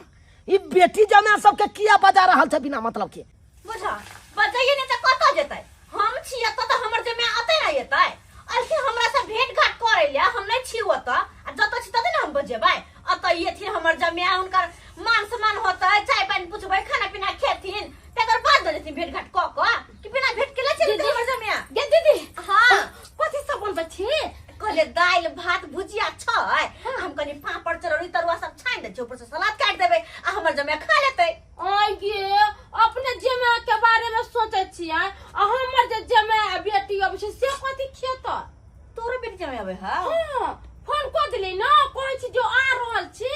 ई बेटी जमा सबके किया बजा रहल छै बिना मतलब के? बुझा बजाइए नहीं तऽ कतऽ जेतै? हम छी एतऽ तऽ हमर जमा अतै ने एतै। अलखिन हमरा से भेंट घाट करै ले, हम नहीं छी ओतऽ, आ जतऽ छी ततऽ ने हम बजेबै। अतऽ एथिन हमर जमा, हुनकर मान सम्मान होतै, चाय पानि पुछबै, खाना पीना खेथिन, तकर बाद ने जेथिन भेंट घाट कऽ कऽ, कि बिना भेंट केले चलि जेतै हमर जमा? गे दीदी। हाँ। कथी सब बनबै छी? कहले दालि भात भुजिया छै, हम कनि पापड़ चरौरी तरुआ सब छानि दै छियै, ऊपर से सलाद काटि देबै आ हमर जमा खा लेतै। आइ गे, अपने जमा के बारे में सोचै छियै आ हमर जे जमा आ बेटी अबै छै से कथी खेतै? तोरो बेटी जमा अबै है? हाँ, फोन कऽ देली ने, कहै छी जो आ रहल छी।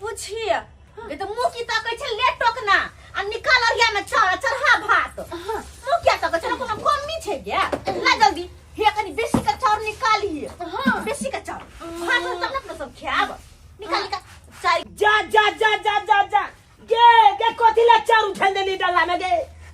पुछिए ये तो मुँह की तकै छै, ले टोकना आ निकाल अरिया में चढ़ चढ़ा भात। मुँह किया तकै छै? कोनो कमी छै गे? ला जल्दी, हे कनि बेसी के चाउर निकालिए। हाँ। बेसी के चाउर भात तब ने अपना सब खायब। निकाल निकाल चारि। जा जा जा जा जा जा गे गे, कथी ला चाउर उछाल देली डल्ला में? गे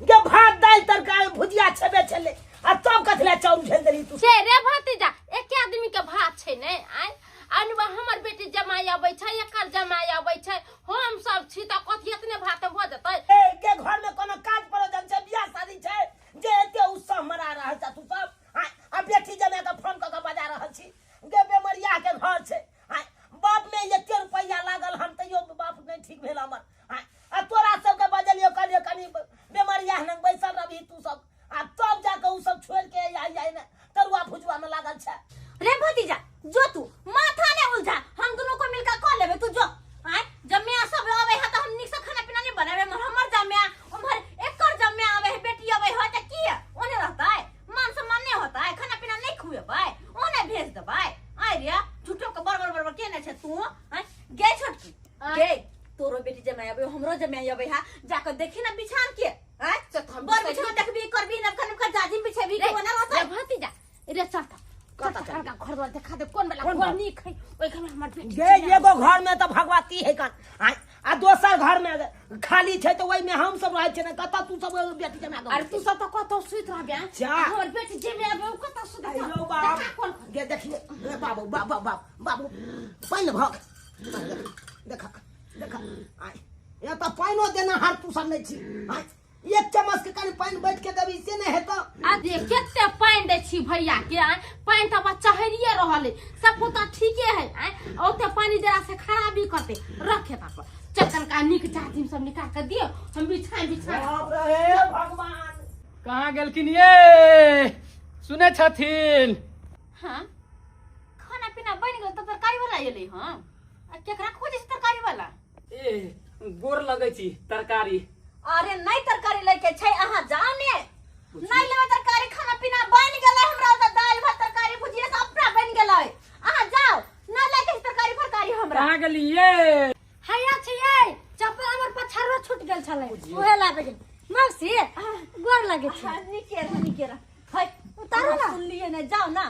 गे, भात दालि तरकारी भुजिया छेबे छलै आ तब कथी ला चाउर उछाल देली तू? से रे भतीजा, एके आदमी के भात छै ने? आय अनुबा हमर बेटी जमाई अबै छै, एकर जमाई अबै छै, हम सब छी तऽ कथी एतने भात भऽ जेतै? ए के घर में कोनो काज परोजन छै, बियाह शादी छै जे एते उत्सव मना रहल छ तू सब? आय, आ बेटी जमा के फोन कऽ के बजा रहल छी। गे, बेमरिया के घर छै। आय, बाप में एते रुपैया लागल हन तैयो बाप नहीं ठीक भेल हमर। आय, आ तोरा सबके बजलियो, कहलियो कनि बेमरिया हन बैसल रहबही तू सब, आ तब जाके उ सब छोड़ के आई आई ने तरुआ भुजुआ में लागल छै। रे भतीजा, जो तू माथा ने उलझा, हम दोनों को मिलकर कऽ लेबै, तू जो। आय जम्या सब आबै है तऽ हम नीक से खाना पीना नहीं बनेबै? मगर हमर जम्या उम्हर एकर जम्या आबै है, बेटी आबै है तऽ की ओने रहतै? मान सम्मान नहीं होतै? खाना पीना नहीं खुएबै? ओने भेज देबै? आय रे, झूठो के बड़बड़ बड़बड़ केने छै तू। आय गे छोटकी गे, तोरो बेटी जमाई आबै, हमरो जमाई आबै है, जाके देखी ना बिछान के। आय से तऽ हम बर बिसरि बिछान देखबी करबी, नबका नबका जाजिम बिछेबी रे कि ओना रहतै? रे भतीजा रे, चल तऽ कतऽ चल चल? कनका घर द्वार देखा दे, कोन वाला कोन घर घर? नीक है, ओहि घर में हमर बेटी गे चलि एगो घर में तऽ भगवती है कन, आय, आ दोसर घर में खाली छै तऽ ओहि में हम सब रहै छियै ने, कतऽ तू सब बेटी जमा के? अरे तू सब तऽ कतौ सुति रहबे, जा। हमर बेटी जे में आबे ओ कतौ सुति? आइयो बाप। देखा कोन घर। गे देखिए रे बाबू, बाबू बाबू बाबू, पानि भक देख देख। आय, ये तऽ पानिओ देना हार तू सब नहीं छी। आय, एक चम्मच के कनि पानि बैठ के देबी से नहीं हेतौ। आ देख कते पानि दै छी भैया के। आय, पानि तऽ बच्चा चहरिए रहल है, सब पुता ठीके है। आय, ओते पानि देला से खराबी करते रखे। तापर चल कनका नीक चाची सब निकाल के दियो, हम बिछाई बिछाई। बाप रे भगवान। कहाँ गेलखिन ये? सुनै छथिन? हाँ, खाना पीना बनि गेल तऽ तरकारी वाला एलै। हँ, आ केकरा खोजै छै तरकारी वाला? ए, गोर लगै छी। तरकारी? अरे नहि, तरकारी लैके छै, अहाँ जाउ ने। नहि लेबै तरकारी, खाना पीना बनि गेलै हमरा ओतऽ, दालि भात तरकारी भुजिया सबटा बनि गेलै। अहाँ जाउ, नहि लैके छै तरकारी फरकारी हमरा। कहाँ गेली ये? हैया छियै, चप्पल हमर पछाड़ो छूट गेल छलै, उहे लाबे गेल। मौसी, गोर लगे छी। हाँ, नीके रह, नीके रह। है उतारू ना। सुनलियै ने, जाउ ना।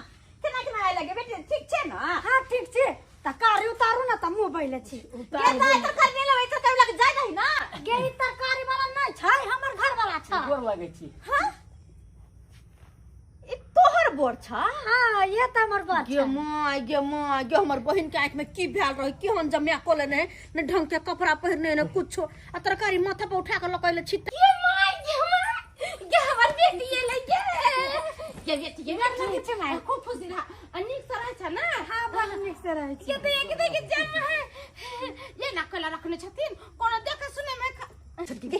केना केना आइ लगे बेटी, ठीक छै ने? हाँ, ठीक छै। तरकारी उतारू ना तऽ मुँह बैले छी। के दाइ, तरकारी नहि लेबै, तरकारी लगे जाय दही ना। गे, ई तरकारी वाला नहि छै, हमर घर वाला छै। गोर लगै छी। हाँ, ई तोहर बोर छ? हाँ, ये तऽ हमर बात गे छै। माय गे माय गे, हमर बहिन के आँख में की भेल रहे? केहन जमिया को लेने, ने ढंग के कपड़ा पहिरने, ने कुछो, आ तरकारी माथा पर उठा के लकैले छित। गे माय गे माय गे, हमर बेटी एलै गे। गे बेटी, गे बेटी, छै माय। खूब खुशी रह आ नीक से रहै छ ना? हाँ, बड़ नीक से रहै छी। के तो एक देख जम है ये ना कोला रखने छथिन, कोनो देखे सुने में छोटकी गे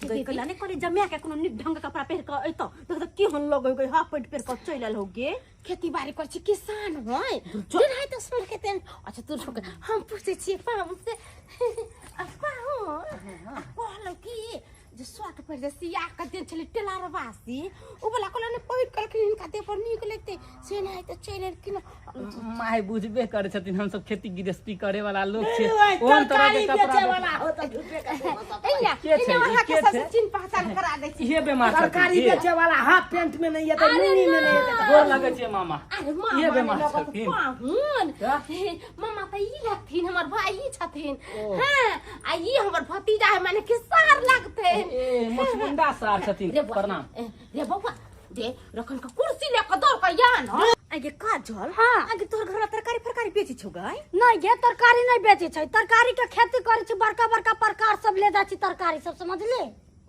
गई कला ने करे जमिया के कोनो नीक ढंग के कपड़ा पहिर के अइतो, देख त केहन लगै गई, हाफ पैंट पहिर के चलि आयल हो गे। खेती बाड़ी करै छी, किसान होय दिन है त सुन के तेन। अच्छा, तू रुक, हम पूछै छियै पाहुन से। आ पाहुन, आ कहलौ की जे शर्ट पहिर जे सिया के देन छलै टेलरवासी, उ वाला कहलौ ने पहिर के रखली, हिनका देह पर नीक लगतै से नहि तऽ चलि एलखिन। माय, बुझबे करै छथिन, हमसब खेती गृहस्थी करे वाला लोग छियै, ओए, ओहन तरह के तरकारी कपड़ा बेचे वाला हो तऽ झूठे के एहिना के छै? एहिना ई अहाँके के सबसे छै? चिन्ह पहचान करा दै छी। इहे बेमार छथिन तरकारी के? बेचे वाला हाफ पैंट में नहीं एतै, लुंगी में नहीं एतै। गोर लगै छै मामा। अरे मामा इहे बेमार ने लगत छथिन। पाहुन। तऽ? मामा तऽ ई लगथिन, हमर भाई छथिन। हाँ, आ ई हमर भतीजा है, माने कि सार लगथिन। ए, मछमुंडा सार छथिन। रे बौआ, प्रणाम। ए, रे बौआ दे रखन के कुर्सी ले के दौड़ के या न। आगे काजल। हाँ। आगे तोहर घर में तरकारी फरकारी बेची छौ गाय? नहीं गे, तरकारी नहीं बेचै छै, तरकारी के खेती करै छी, बड़का बड़का प्रकार सब ले जाइ छी तरकारी सब, समझली?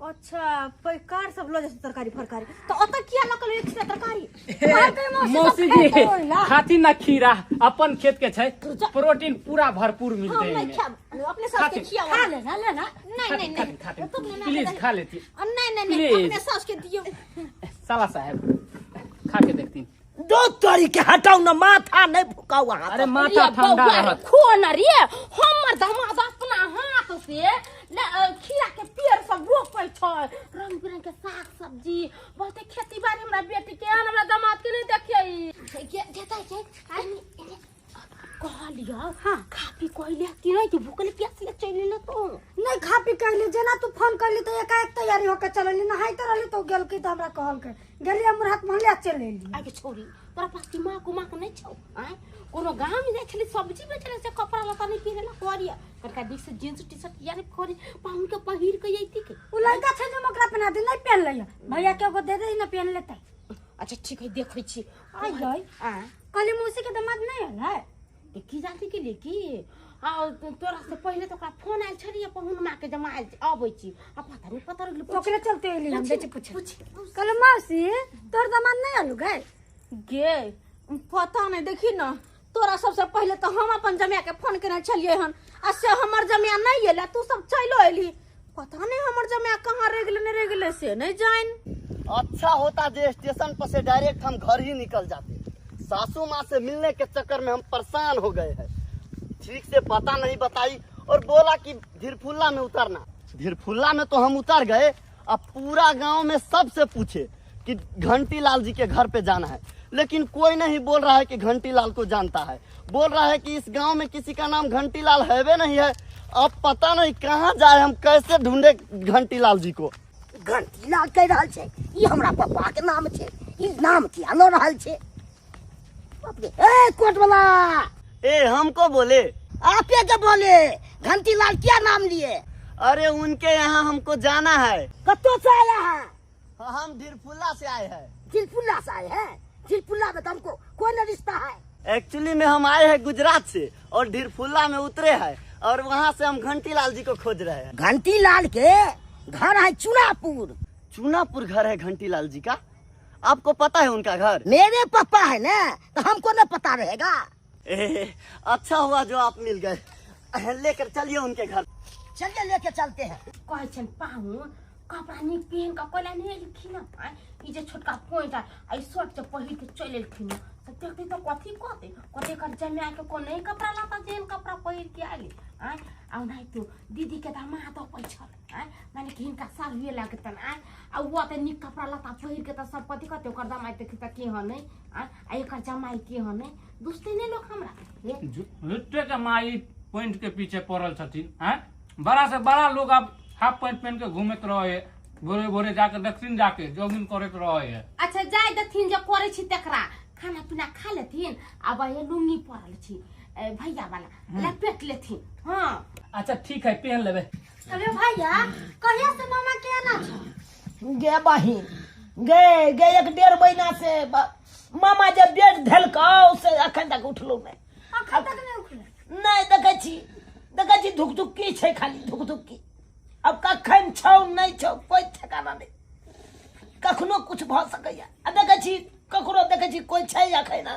अच्छा, पैकार सब ल जाइ छै तरकारी फरकारी, तऽ ओतऽ किया लऽ के एक तरकारी? कहलकै मौसी सब मौसी जी, खेतै ओहि ला। खाथिन ना खीरा, अपन खेत के छै, प्रोटीन पूरा भरपूर हम मिलते नहीं एहिमे। खाब, अपने सास के खाथिन। खियाओ। खा लेना, लेना। नहीं नहीं खाथिन, नहीं, खाथिन। तुम ना। प्लीज खा लेती। नहीं नहीं नहीं, प्लीज। अपने सास के दियो। साला साहेब खा के देखतीन। दो तोरी के, हटाउ न, माथा नहीं फुकाउ अहाँ। अरे, माथा ठंडा रहत। खो न रे, हमर दामाद अपना हाथ से खीरा के पेड़ सब रोपै छै, रंग बिरंग के साग सब्जी, बहुते खेती बाड़ी हमरा बेटी के। हमरा दामाद के नहीं देखिए जेतै छै। कहलियो हाँ। खा पी कहले कि नहीं, कि भूखले प्यासले चलि एलै तो? नहीं, खा पी कहली, जेना तू फोन करली तो एकाएक तैयारी होके चलली। नहाइते रहली तो गेलकी तो हमरा कहलकै, गेली, हमर हाथ मोहले चलि एली। आगे छोरी, तोरा पास दिमाग उमाग नहीं छौ? आँय, कोनो गाँव में जाइ छली सब्जी बेचले से कपड़ा लत्ता नहीं पहिरेला करिया कनका दिख से जींस टी शर्ट या करी पाहुन के पहिर के जैती के। उ लड़का छै जे हम ओकरा पहना दे, नहीं पहन लैया, भैया के एगो दे दे ना, पहन लेतै। अच्छा, ठीक है, देखै छी। आई गई। आँ? कहली मौसी के दामाद नहीं एलै? की जाति के लिए की आ तोरा से पहिले तो ओकरा फोन आयल छलियै पाहुन माँ के जमा आयल अबै छी, आ पता नहीं पता रह गेलै। ओकरे चलते एली हम। जाइ छी पूछे। पूछ। कहली मौसी, तोर दामाद नहीं आलू गए? गे, पता नहीं, देखी न, तोरा सबसे पहिले तो हम अपन जमिया के फोन केने छलियै हन, आ से हमर जमिया नहीं एलै, तू सब चलो एली, पता नहीं हमर जमिया कहाँ रह गेलै, नहीं रह गेलै से नहीं जान। अच्छा होता जे स्टेशन पर से डायरेक्ट हम घर ही निकल जाते। सासू माँ से मिलने के चक्कर में हम परेशान हो गए हैं। ठीक से पता नहीं बताई और बोला कि धीरफुल्ला में उतरना। धीरफुल्ला में तो हम उतर गए। अब पूरा गांव में सबसे पूछे कि घंटी लाल जी के घर पे जाना है, लेकिन कोई नहीं बोल रहा है कि घंटी लाल को जानता है। बोल रहा है कि इस गांव में किसी का नाम घंटी लाल है नहीं है। अब पता नहीं कहाँ जाए हम, कैसे ढूंढे घंटी लाल जी को। घंटी लाल कहि रहल छै, ई हमरा पप्पा के नाम छै, ई नाम किया लऽ रहल छै? बाप रे, ए कोट वाला। ए, हमको बोले? आपे के बोले, घंटी लाल क्या नाम लिए? अरे, उनके यहाँ हमको जाना है। कत्तो से आया है? हम धीरफुल्ला से आए हैं। जिलपुल्ला से आए हैं? जिलपुल्ला में तो हमको कोई न रिश्ता है। एक्चुअली में हम आए हैं गुजरात से और धीरफुल्ला में उतरे हैं और वहाँ से हम घंटी लाल जी को खोज रहे हैं। घंटी लाल के घर है चुनापुर। चूनापुर घर है घंटी लाल जी का? आपको पता है उनका घर? मेरे पापा है ना, तो हमको न पता रहेगा? ए, अच्छा हुआ जो आप मिल गए, लेकर चलिए उनके घर। चलिए, लेके चलते हैं। कहै छनि पाहुन, कपड़ा नीक पहन के कोला नहीं एलखिन आय ई जे छोटका पोइंट आ ई शर्ट जे पहिर के चलि एलखिन तऽ देखते तऽ कथी कहते कते कर जमा के को नहीं कपड़ा लाता जेहन कपड़ा पहिर के आयल आय आ ओनाहितो दीदी के तऽ माँ दपै छल आय माने कि हिनका सालुए लगतन आय आ ओ तऽ नीक कपड़ा लत्ता पहिर के तऽ सब कथी कहते ओकर जमाइ देखी तऽ के हन आय आ एकर जमाइ के हन दुसते नहि लोक हमरा हे झुट्टे के माई पैंट के पीछे पड़ल छथिन आँय। बड़ा से बड़ा लोग अब हाफ पैंट पहन के घूमैत रहे है, भोरे भोरे जाके दक्षिण जाके जॉगिंग करैत रहे है। अच्छा जाय देथिन जे करै छी तकरा खाना पीना खा लेथिन आ वही लुंगी पड़ल छी भैया वाला लपेट लेथिन। हाँ अच्छा ठीक है पहन लेबे। अरे भैया कहिया से मामा के आना छौ? गे बहिन गे गे 1.5 महीना से मामा जे बेड धेलकौ से अखन तक उठलो नहि। अखन तक नहि उठलो? नहि, देखै छी देखै छी धुक धुक्की छै खाली धुक धुक्की। अब कखन छौ नहि छौ कोइ ठेकाना नहि, कखनो कुछ भऽ सकैया। आ देखै छी ककरो देखै छी कोइ छै अखन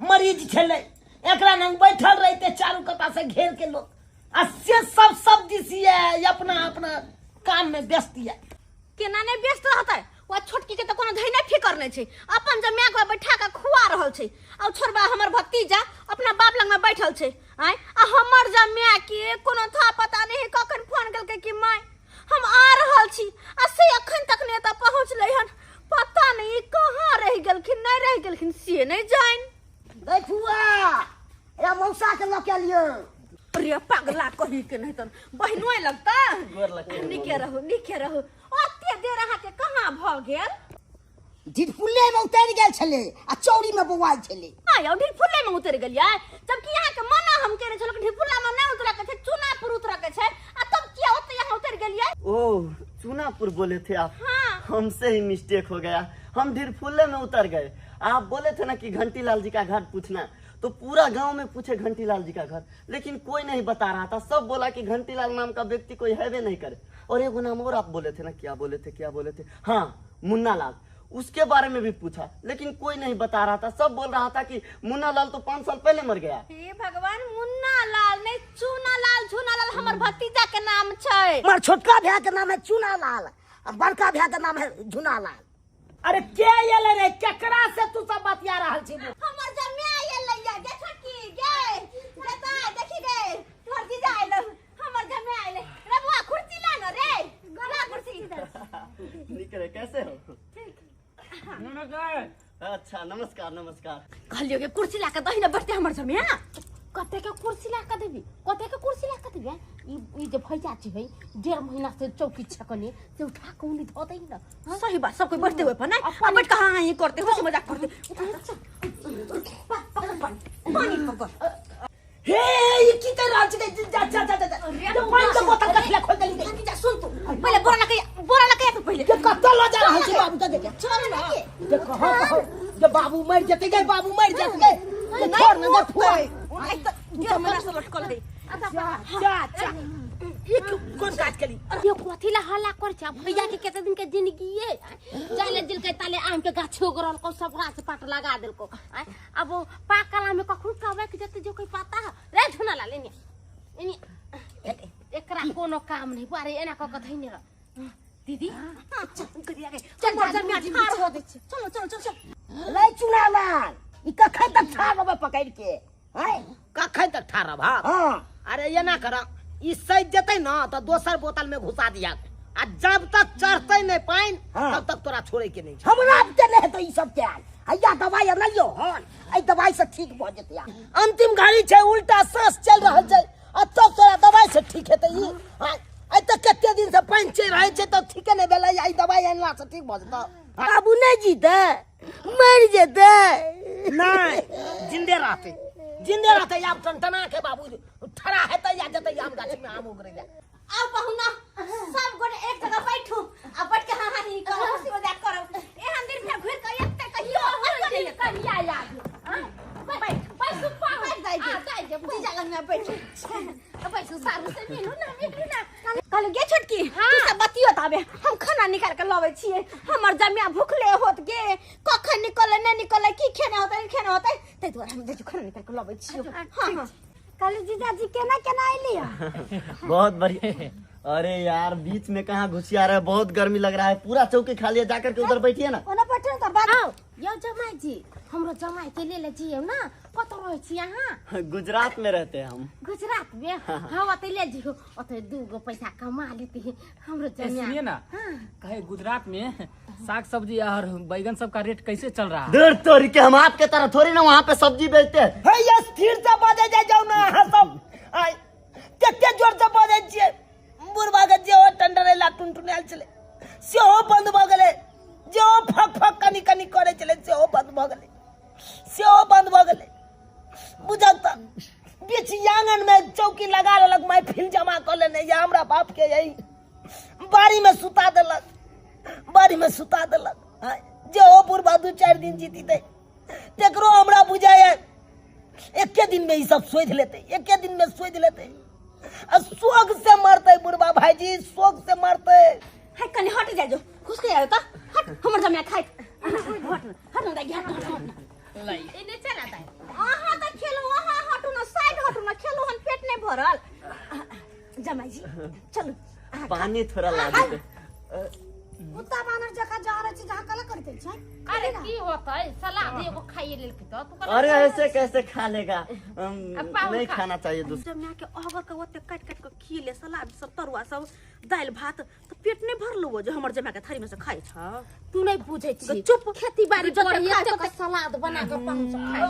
मरीज छलै एकरा नंग बैठल रहिते चारू कता से घेर के लोग आ से सब सब दिस ये अपना अपना काम में व्यस्त ये। केना नहि व्यस्त रहतै? ओ छोटकी के तऽ कोनो धैने फिकर नहि छै, अपन जमाय के बैठा के खुआ रहल छै। आ छोड़बा हमर भतीजा अपना बाप लग में बैठल छै आय आ हमर जमाय के कोनो था पता नहि कखन फोन केलकै कि my हम आ रहल छी आ से अखन तक नहि एतऽ पहुँचलै हन। पता नहि कहाँ रहि गेलखिन नहि रहि गेलखिन से नहि जानि। देखुआ ए मौसा के लऽ के लियो। अरे पगला कही के नहीं तन बहिनोए लगता। नीके रहू नीके रहू। ओते देर अहाँ के कहाँ भऽ गेल? ढिठफुल्ले में उतरि गेल छलै आ चौरी में बौआइ छलै। आय ढिठफुल्ले में उतरि गेलियै जबकि अहाँ के मना हम केने छलहुँ कि ढिठफुल्ला में नहि उतरऽ के छै चूनापुर उतरऽ के छै आ तब किया ओते अहाँ उतरि गेलियै? ओ चूनापुर बोले थे आप? हाँ। हमसे ही मिस्टेक हो गया, हम ढिठफुल्ले में उतर गए। आप बोले थे ना कि घंटीलाल जी का घर पूछना, तो पूरा गांव में पूछे घंटीलाल जी का घर, लेकिन कोई नहीं बता रहा था। सब बोला कि घंटीलाल नाम का व्यक्ति कोई है भी नहीं करे। और एगो नाम और आप बोले थे ना, क्या बोले थे क्या बोले थे, हाँ मुन्ना लाल, उसके बारे में भी पूछा लेकिन कोई नहीं बता रहा था। सब बोल रहा था कि मुन्ना लाल तो 5 साल पहले मर गया। हे भगवान, मुन्ना लाल नहीं चूना लाल, झूना लाल हमर भतीजा के नाम छै। हमर छोटका भैया के नाम है चूना लाल और बड़का भैया के नाम है झूना लाल। अरे के एलै रे, केकरा से तू सब बतिया रहल छी? हमर जमाय एलै या गे छोटकी गे बेटा देखी गे तोहर जीजा एलै, हमर जमाय एलै। रे बुआ कुर्सी ला न रे, ला कुर्सी। निक रे, कैसे हो? ठीक। नमस्कार। अच्छा नमस्कार नमस्कार। कहलियो के कुर्सी ला के दही न बैठते हमर जमाय। कते के कुर्सी ला के देबी, कते के कुर्सी ला के देबी? ई जे भैया छै है 1.5 महीना से चौकी छकने से उठा के उनी धो दही न। सही बात, सब कोई बैठते हुए पर ना आ बैठ के हां हां करते हंसी मजाक करते। पकड़ पानी पकड़। हे ई की कर रहल छै? जा जा जा जा जा पानी के बोतल कथिला खोल देली? भतीजा सुन तू पहिले बोरा लके, बोरा लके तू पहिले के कत ल जा रहल छै बाबू के देखे। चल ना जे कहो कहो जे बाबू मर जेतै गे, बाबू मर जेतै गे। छोड़ न गे फुआ। आई त 1.5 महीना से लटकल है। जा जा जा ई कोन काज केली? अरे कथी ला हल्ला कर छै भैया के केते दिन के जिंदगी ये जाले दिल के ताले आम के गाछ उगरल को सब गाछ पाट लगा देलको। अब पाकला में कखन कहबै के जते जो कोई पता है रे झुना ला लेने एनी एकरा कोनो काम नहीं। अरे एना क क धइने रह दीदी। करिया के चल चल ठाड़ हो दे। चलो चलो चल चल रे चूना लाल ई कखन तक ठाड़ होबै पकड़ के? हैं कखन तक ठाड़ रहब? हां अरे एना कर ई सज जेतै न त दोसर बोतल में घुसा दिया आ जब तक चढ़तै नहीं पानि तब तक तोरा छोड़े के नहीं। हमरा के नहीं हेतै ई सब के हैया दवाई अनलियो हन, एहि दवाई से ठीक भ जेतै। अंतिम घड़ी छै, उल्टा सांस चल रहल छै आ तब तोरा दवाई से ठीक हेतै ई। आइ तक कते दिन से पानि चलि रहल छै तब ठीके नहीं भेलै, ई दवाई अनला से ठीक भ जेतौ। बाबू नहीं जीतै मरि जेतै। नहीं जिंदे रहतै, जिंदे रहतै। आब टनटना के बाबू ठड़ा हेतै या जेतै आम गाछी में आम उगरै ले। आउ पहुना सब गोटे एक जगह बैठू आ बैठ के हां हां ही करू हंसी मजाक करू। एहन दिन फेर घुरि के एते कहियो कहिया याद बैठ बैसू बैठ जाइ के जीजा लग में बैठ बैसू सारू से मिलू ना मिलू ना। कहलु गे छोटकी तू सब बतियो ताबे हम खाना निकाल के लबै छियै। हमर जमिया भूखले होत गे, कखन निकले नहि निकले की खेना होतै नहि खेना होतै, ताहि दुआरे हम देखियौ खाना निकाल के लबै छियै। हां हां कहलु जीजाजी केना केना अयलियै? बहुत बढ़िया। अरे यार बीच में कहाँ घुसिया रहे, बहुत गर्मी लग रहा है, पूरा चौकी खाली है, जाकर के उधर बैठिए ना। ओना बैठे त बात आओ यौ जमाई जी, हमरो जमाई के ले ले जियौ ना। कत रहै छी अहाँ? गुजरात में रहते हैं हम। गुजरात में? हाँ, ओतै ले जियो, ओतै 2 गो पैसा कमा लेते हैं हमरो ए, सुनिए जमाई। ना, कहे गुजरात में साग सब्जी और बैगन सब का रेट कैसे चल रहा है? दूर तोरी के, हम आपके तरह थोड़ी ना वहाँ पे सब्जी बेचते हैं। हे ये स्थिर से बाजै जाय जाउ ना अहाँ सब। आय कते जोर से बाजै छियै। बुढ़बा के जे ओ टंडरेला टुनटुनायल छलै सेहो बंद भऽ गेलै, जे ओ फक फक कनी कनी करै छलै सेहो बंद भऽ गेलै, सेहो बंद भऽ गेलै। बुझल तऽ बीच आंगन में चौकी लगा लेलक, महफिल जमा कऽ लेने या हमरा बाप के यही बाड़ी में सुता देलक, बाड़ी में सुता देलक। आय, जे ओ बुढ़बा 2-4 दिन जीतीतै तकरो हमरा बुझाइए एके दिन में ई सब सोधि लेतै, एके दिन में सोधि लेतै आ शोक से मरतै बुढ़बा भाईजी, शोक से मरतै। है कनी हट जाय जो, घुस के आयो त हट, हमर जमिया खाइत। हट हट ना दाई, हट हट हट। एने चला दाइ। अहाँ त खेलू, अहाँ हटू ना, साइड हटू ना, खेलू हन पेट नहीं भरल। जमाई जी चलू, पानी थोड़ा ला देते। कुत्ता बानर जका जा रहल छी, जहाँ कला करते छै। अरे की होतै, सलाद एगो खाइए लेलकै त तू अरे ऐसे कैसे खा लेगा? अब पाहुन नहीं खा। खाना चाहिए दूसरा। जमिया के अगर के ओते काट काट के खिले सलाद सब तरुआ सब दालि भात त पेट नहीं भरलो जो हमर जमिया के थारी में से खाइ छ। तू नहीं बुझै छी, चुप। खेती बाड़ी जते करी खाइ एते तते सलाद बना के पाहुन सब खाइ।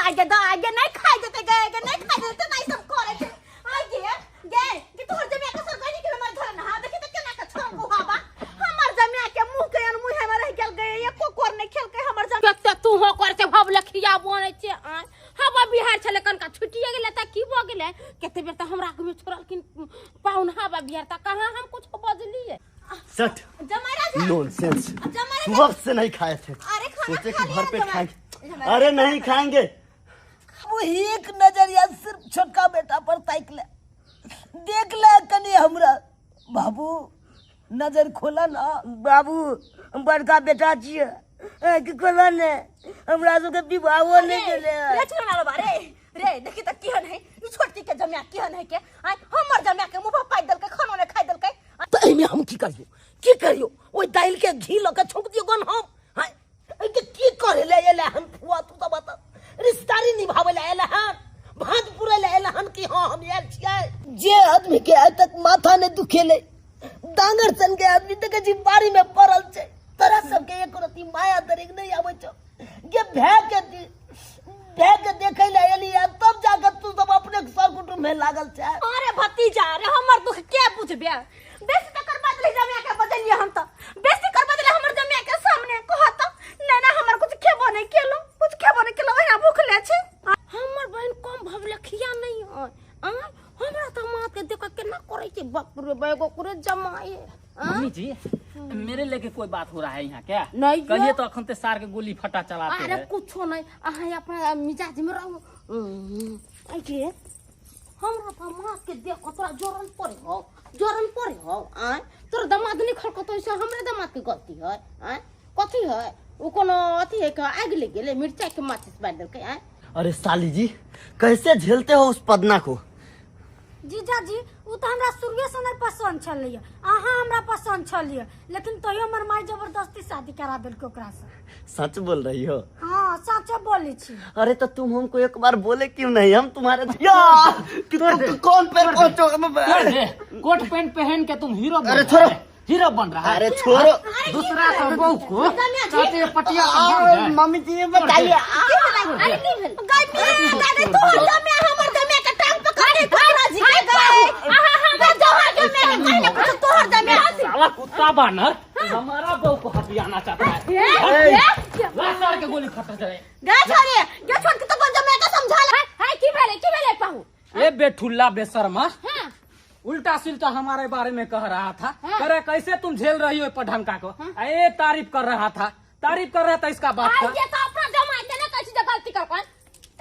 आगे द आगे नहीं खाइ देते गे, गे नहीं खाइ देते नहीं सब करे छै। आगे गे कि तोहर जमिया के सर गनी के हमर घर ना देखि त केना के छोड़ गुहाबा हमर जमिया के मुंह के अन मुंह में रह गेल गे, एको कोर नहीं खेल के हमर जमिया। कते तू हो कर से भवलखिया बनै छै। आय हवा बिहार छलै कनका छुटिए गेलै त की भ गेलै? कते बेर त हमरा आगू में छोड़लखिन पाहुन हवा बिहार, त कहाँ हम कुछ बजलियै? सट जमाई राजा, नॉनसेंस, जमाई राजा। वक्त से नहीं खाए थे, अरे खाना सोचे खा कि लिया भर पेट जमाई। खाएंगे। जमाई। अरे नहीं खाएंगे। वो एक नजरिया सिर्फ छोटका बेटा पर ताक ले, देख ले कनी हमरा बाबू, नजर खोला ना बाबू, हम बड़का बेटा छियै, आँखि खोला ने, हमरा सबके विवाहो नहीं भेलै। रे छोड़ा रे रे रे देखी त केहन है ई छोटकी के जमिया, केहन है के आय हमर जमिया के मुंह पर पाइ देलकै, खानो ने खाइ देलकै। तऽ एहिमे हम की करियौ, की करियौ? ओहि दालि के घी लऽ के छौंक दियौ गन हम? हाँ, एहिके की करे ले एलै हन फुआ? तू तऽ बता, रिश्तेदारी निभाबै लए एलै हन, भात पुरै लए एलै हन कि हाँ हम आयल छियै? जे आदमी के आइ तक माथा नहि दुखेलै, डांगर सन के आदमी देखै छी बाड़ी में पड़ल छै, तोरा सबके एक रत्ती माया दरेग नहि आबै छौ। गे भए के भए के देखै लए एली हन, तब जाके तू सब अपने सर कुटुम्ब में लागल छै। अरे भतीजा रे हमर दुख के बुझबे, बेसी त कर बदले जमिया के बदलिए हम त बेसी कर बदले हमर जमिया के सामने कहत ना ना हमर कुछ खेबो नहीं केलो, कुछ खेबो नहीं केलो, ओहिना भूखले छै। हमर बहन कम भवलखिया नहीं है। आय हमरा त माथ के देख के केना करै छै, बाप रे बा, एगो करे जमाए। मम्मी जी मेरे लेके कोई बात हो रहा है यहाँ क्या? नहीं यो। कहिए तो अखन ते सार के गोली फटा चलाते अरे हैं। कुछो नहीं, अहाँ अपना मिजाज में रहू। आइए हमरा त माथ के देख के तोरा जोरन पड़े हो, जोरन पड़े हो। आय तोर दमाद नहीं खड़कतो से हमरे दमाद के गलती है? आय कथी है ओ कोनो अथी है के आगि लग गेलै, मिरचाई के माचिस बारि देलकै। आय अरे साली जी कैसे झेलते हो उस पदना को? जीजाजी उ त हमरा शुरुए से नहीं पसंद छलैया, अहाँ हमरा पसंद छलियै, लेकिन तैयो हमर माय जबरदस्ती शादी करा देलकै ओकरा से। सच बोल रही हो? हाँ सच बोलै छी। अरे तो तुम हमको एक बार बोले क्यों नहीं? हम तुम्हारे यार कि तुम कौन पैर पहुंचो? कोट पैंट पहन के तुम हीरो बन अरे रहा छोड़ो। है। हीरो बन रहा है। अरे छोड़ो। दूसरा का बहू को चाहते हैं पटिया का भाग जाए। मम्मी जी बताइए। अरे की भेल? गाय मिया गाय तोहर जमिया हमर जमिया के टांग पकड़ के तोहरा जी के गाय आहा हमर जमिया के कहि ने कुछ तोहर जमिया साला कुत्ता बानर हमारा बहू को हथियाना चाहता है। ला सार के गोली खत्म करे। गाय छोड़े गे छोड़ के तो जमिया के समझा ले। हाय की भेलै, की भेलै पाहु? ए बेठुल्ला बेशर्मा, हां उल्टा सिलटा हमारे बारे में कह रहा था। अरे कैसे तुम झेल रही हो पढ़ंका को? ए तारीफ कर रहा था, तारीफ कर रहा था इसका बाप का। ये तो अपना जमाई के ना कैसी गलती कर कौन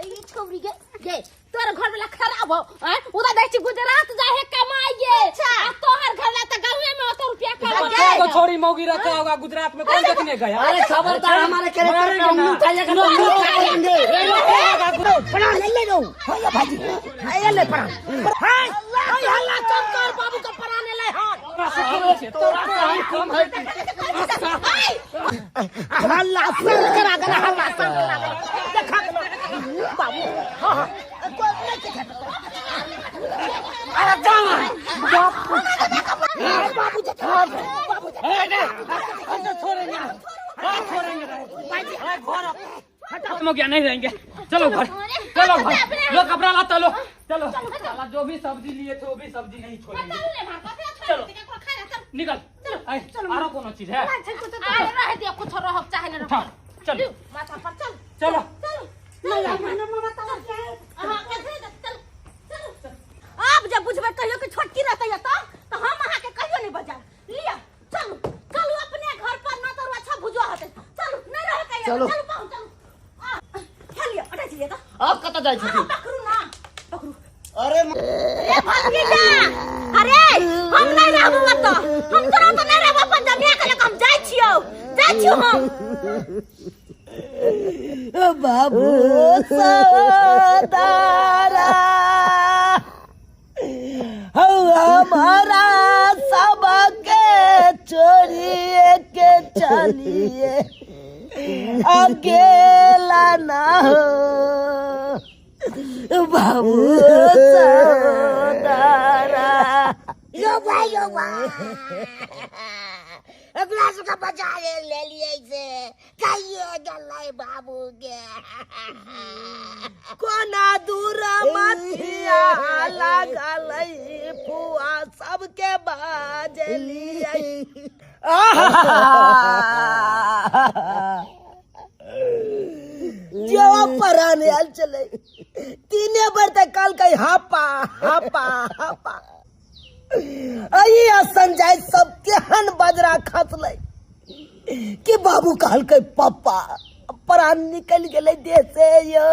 ई छोरी के गे तोर घर वाला खराब हो। हैं उदा दै छी गुजरात जाए है कमाई गे। अच्छा तोहर घर वाला त गांवे में 100 रुपया कमा एगो छोरी मौगी रखा होगा गुजरात में, कौन देखने गया? अरे खबरदार हमारे कैरेक्टर पे उंगली उठाइएगा तो मारेंगे। प्रणाम ले ले लो हो या भाजी ए ले प्रणाम। हाय हाय हल्ला कम कर, बाबू का प्राण ले। हां कम है हल्ला शांत करा गला, हल्ला शांत करा गला। देखा बाबू। हां हां कोई नहीं देखा। अरे जाओ बाबू, बाबू छोड़ेंगे छोड़ेंगे खत्म हो गया, नहीं रहेंगे। चलो घर, चलो घर, लो कपड़ा ला, चलो चलो। जो भी सब्जी लिए थे वो भी सब्जी नहीं छोड़ेंगे। चलो निकल, आरो कोनो चीज है कुछ रह चाहे ना, चलो माथा पर चल, चलो आप जब बुझबै कहियो कि छोटकी रहतै तो हम अहाँ के कहियो नहीं बजा लिया। चलू चलू अपने घर पर, ना तो अच्छा भुजवा होतै। चलू नहीं रह कहियो, चलू पाहुन चलू। खा लिया अटा छियै त आप कत जाय छी? पकड़ू ना पकड़ू। अरे ए भतीजा, अरे हम नहीं रहबो त, हम तोरा त नहीं रहबो अपन जमिया के, हम जाय छियौ, जाय छियौ हम। बाबू सदारा हमारा सबके छोड़िए के चलिए अकेला ना हो बाबू सदारा। यो भाई यो भाई एकरा सबके बचा ले लिए से कहिए गेलै बाबू के। कोना दूर मथिया लागल फुआ सबके बाजलिए। जवाब परान आयल चले तीने बेर तक कल कही हापा हापा हापा। अई संजय सब केहन बजरा खसलै कि बाबू कहलकै पप्पा, प्राण निकल गेलै देह से यो।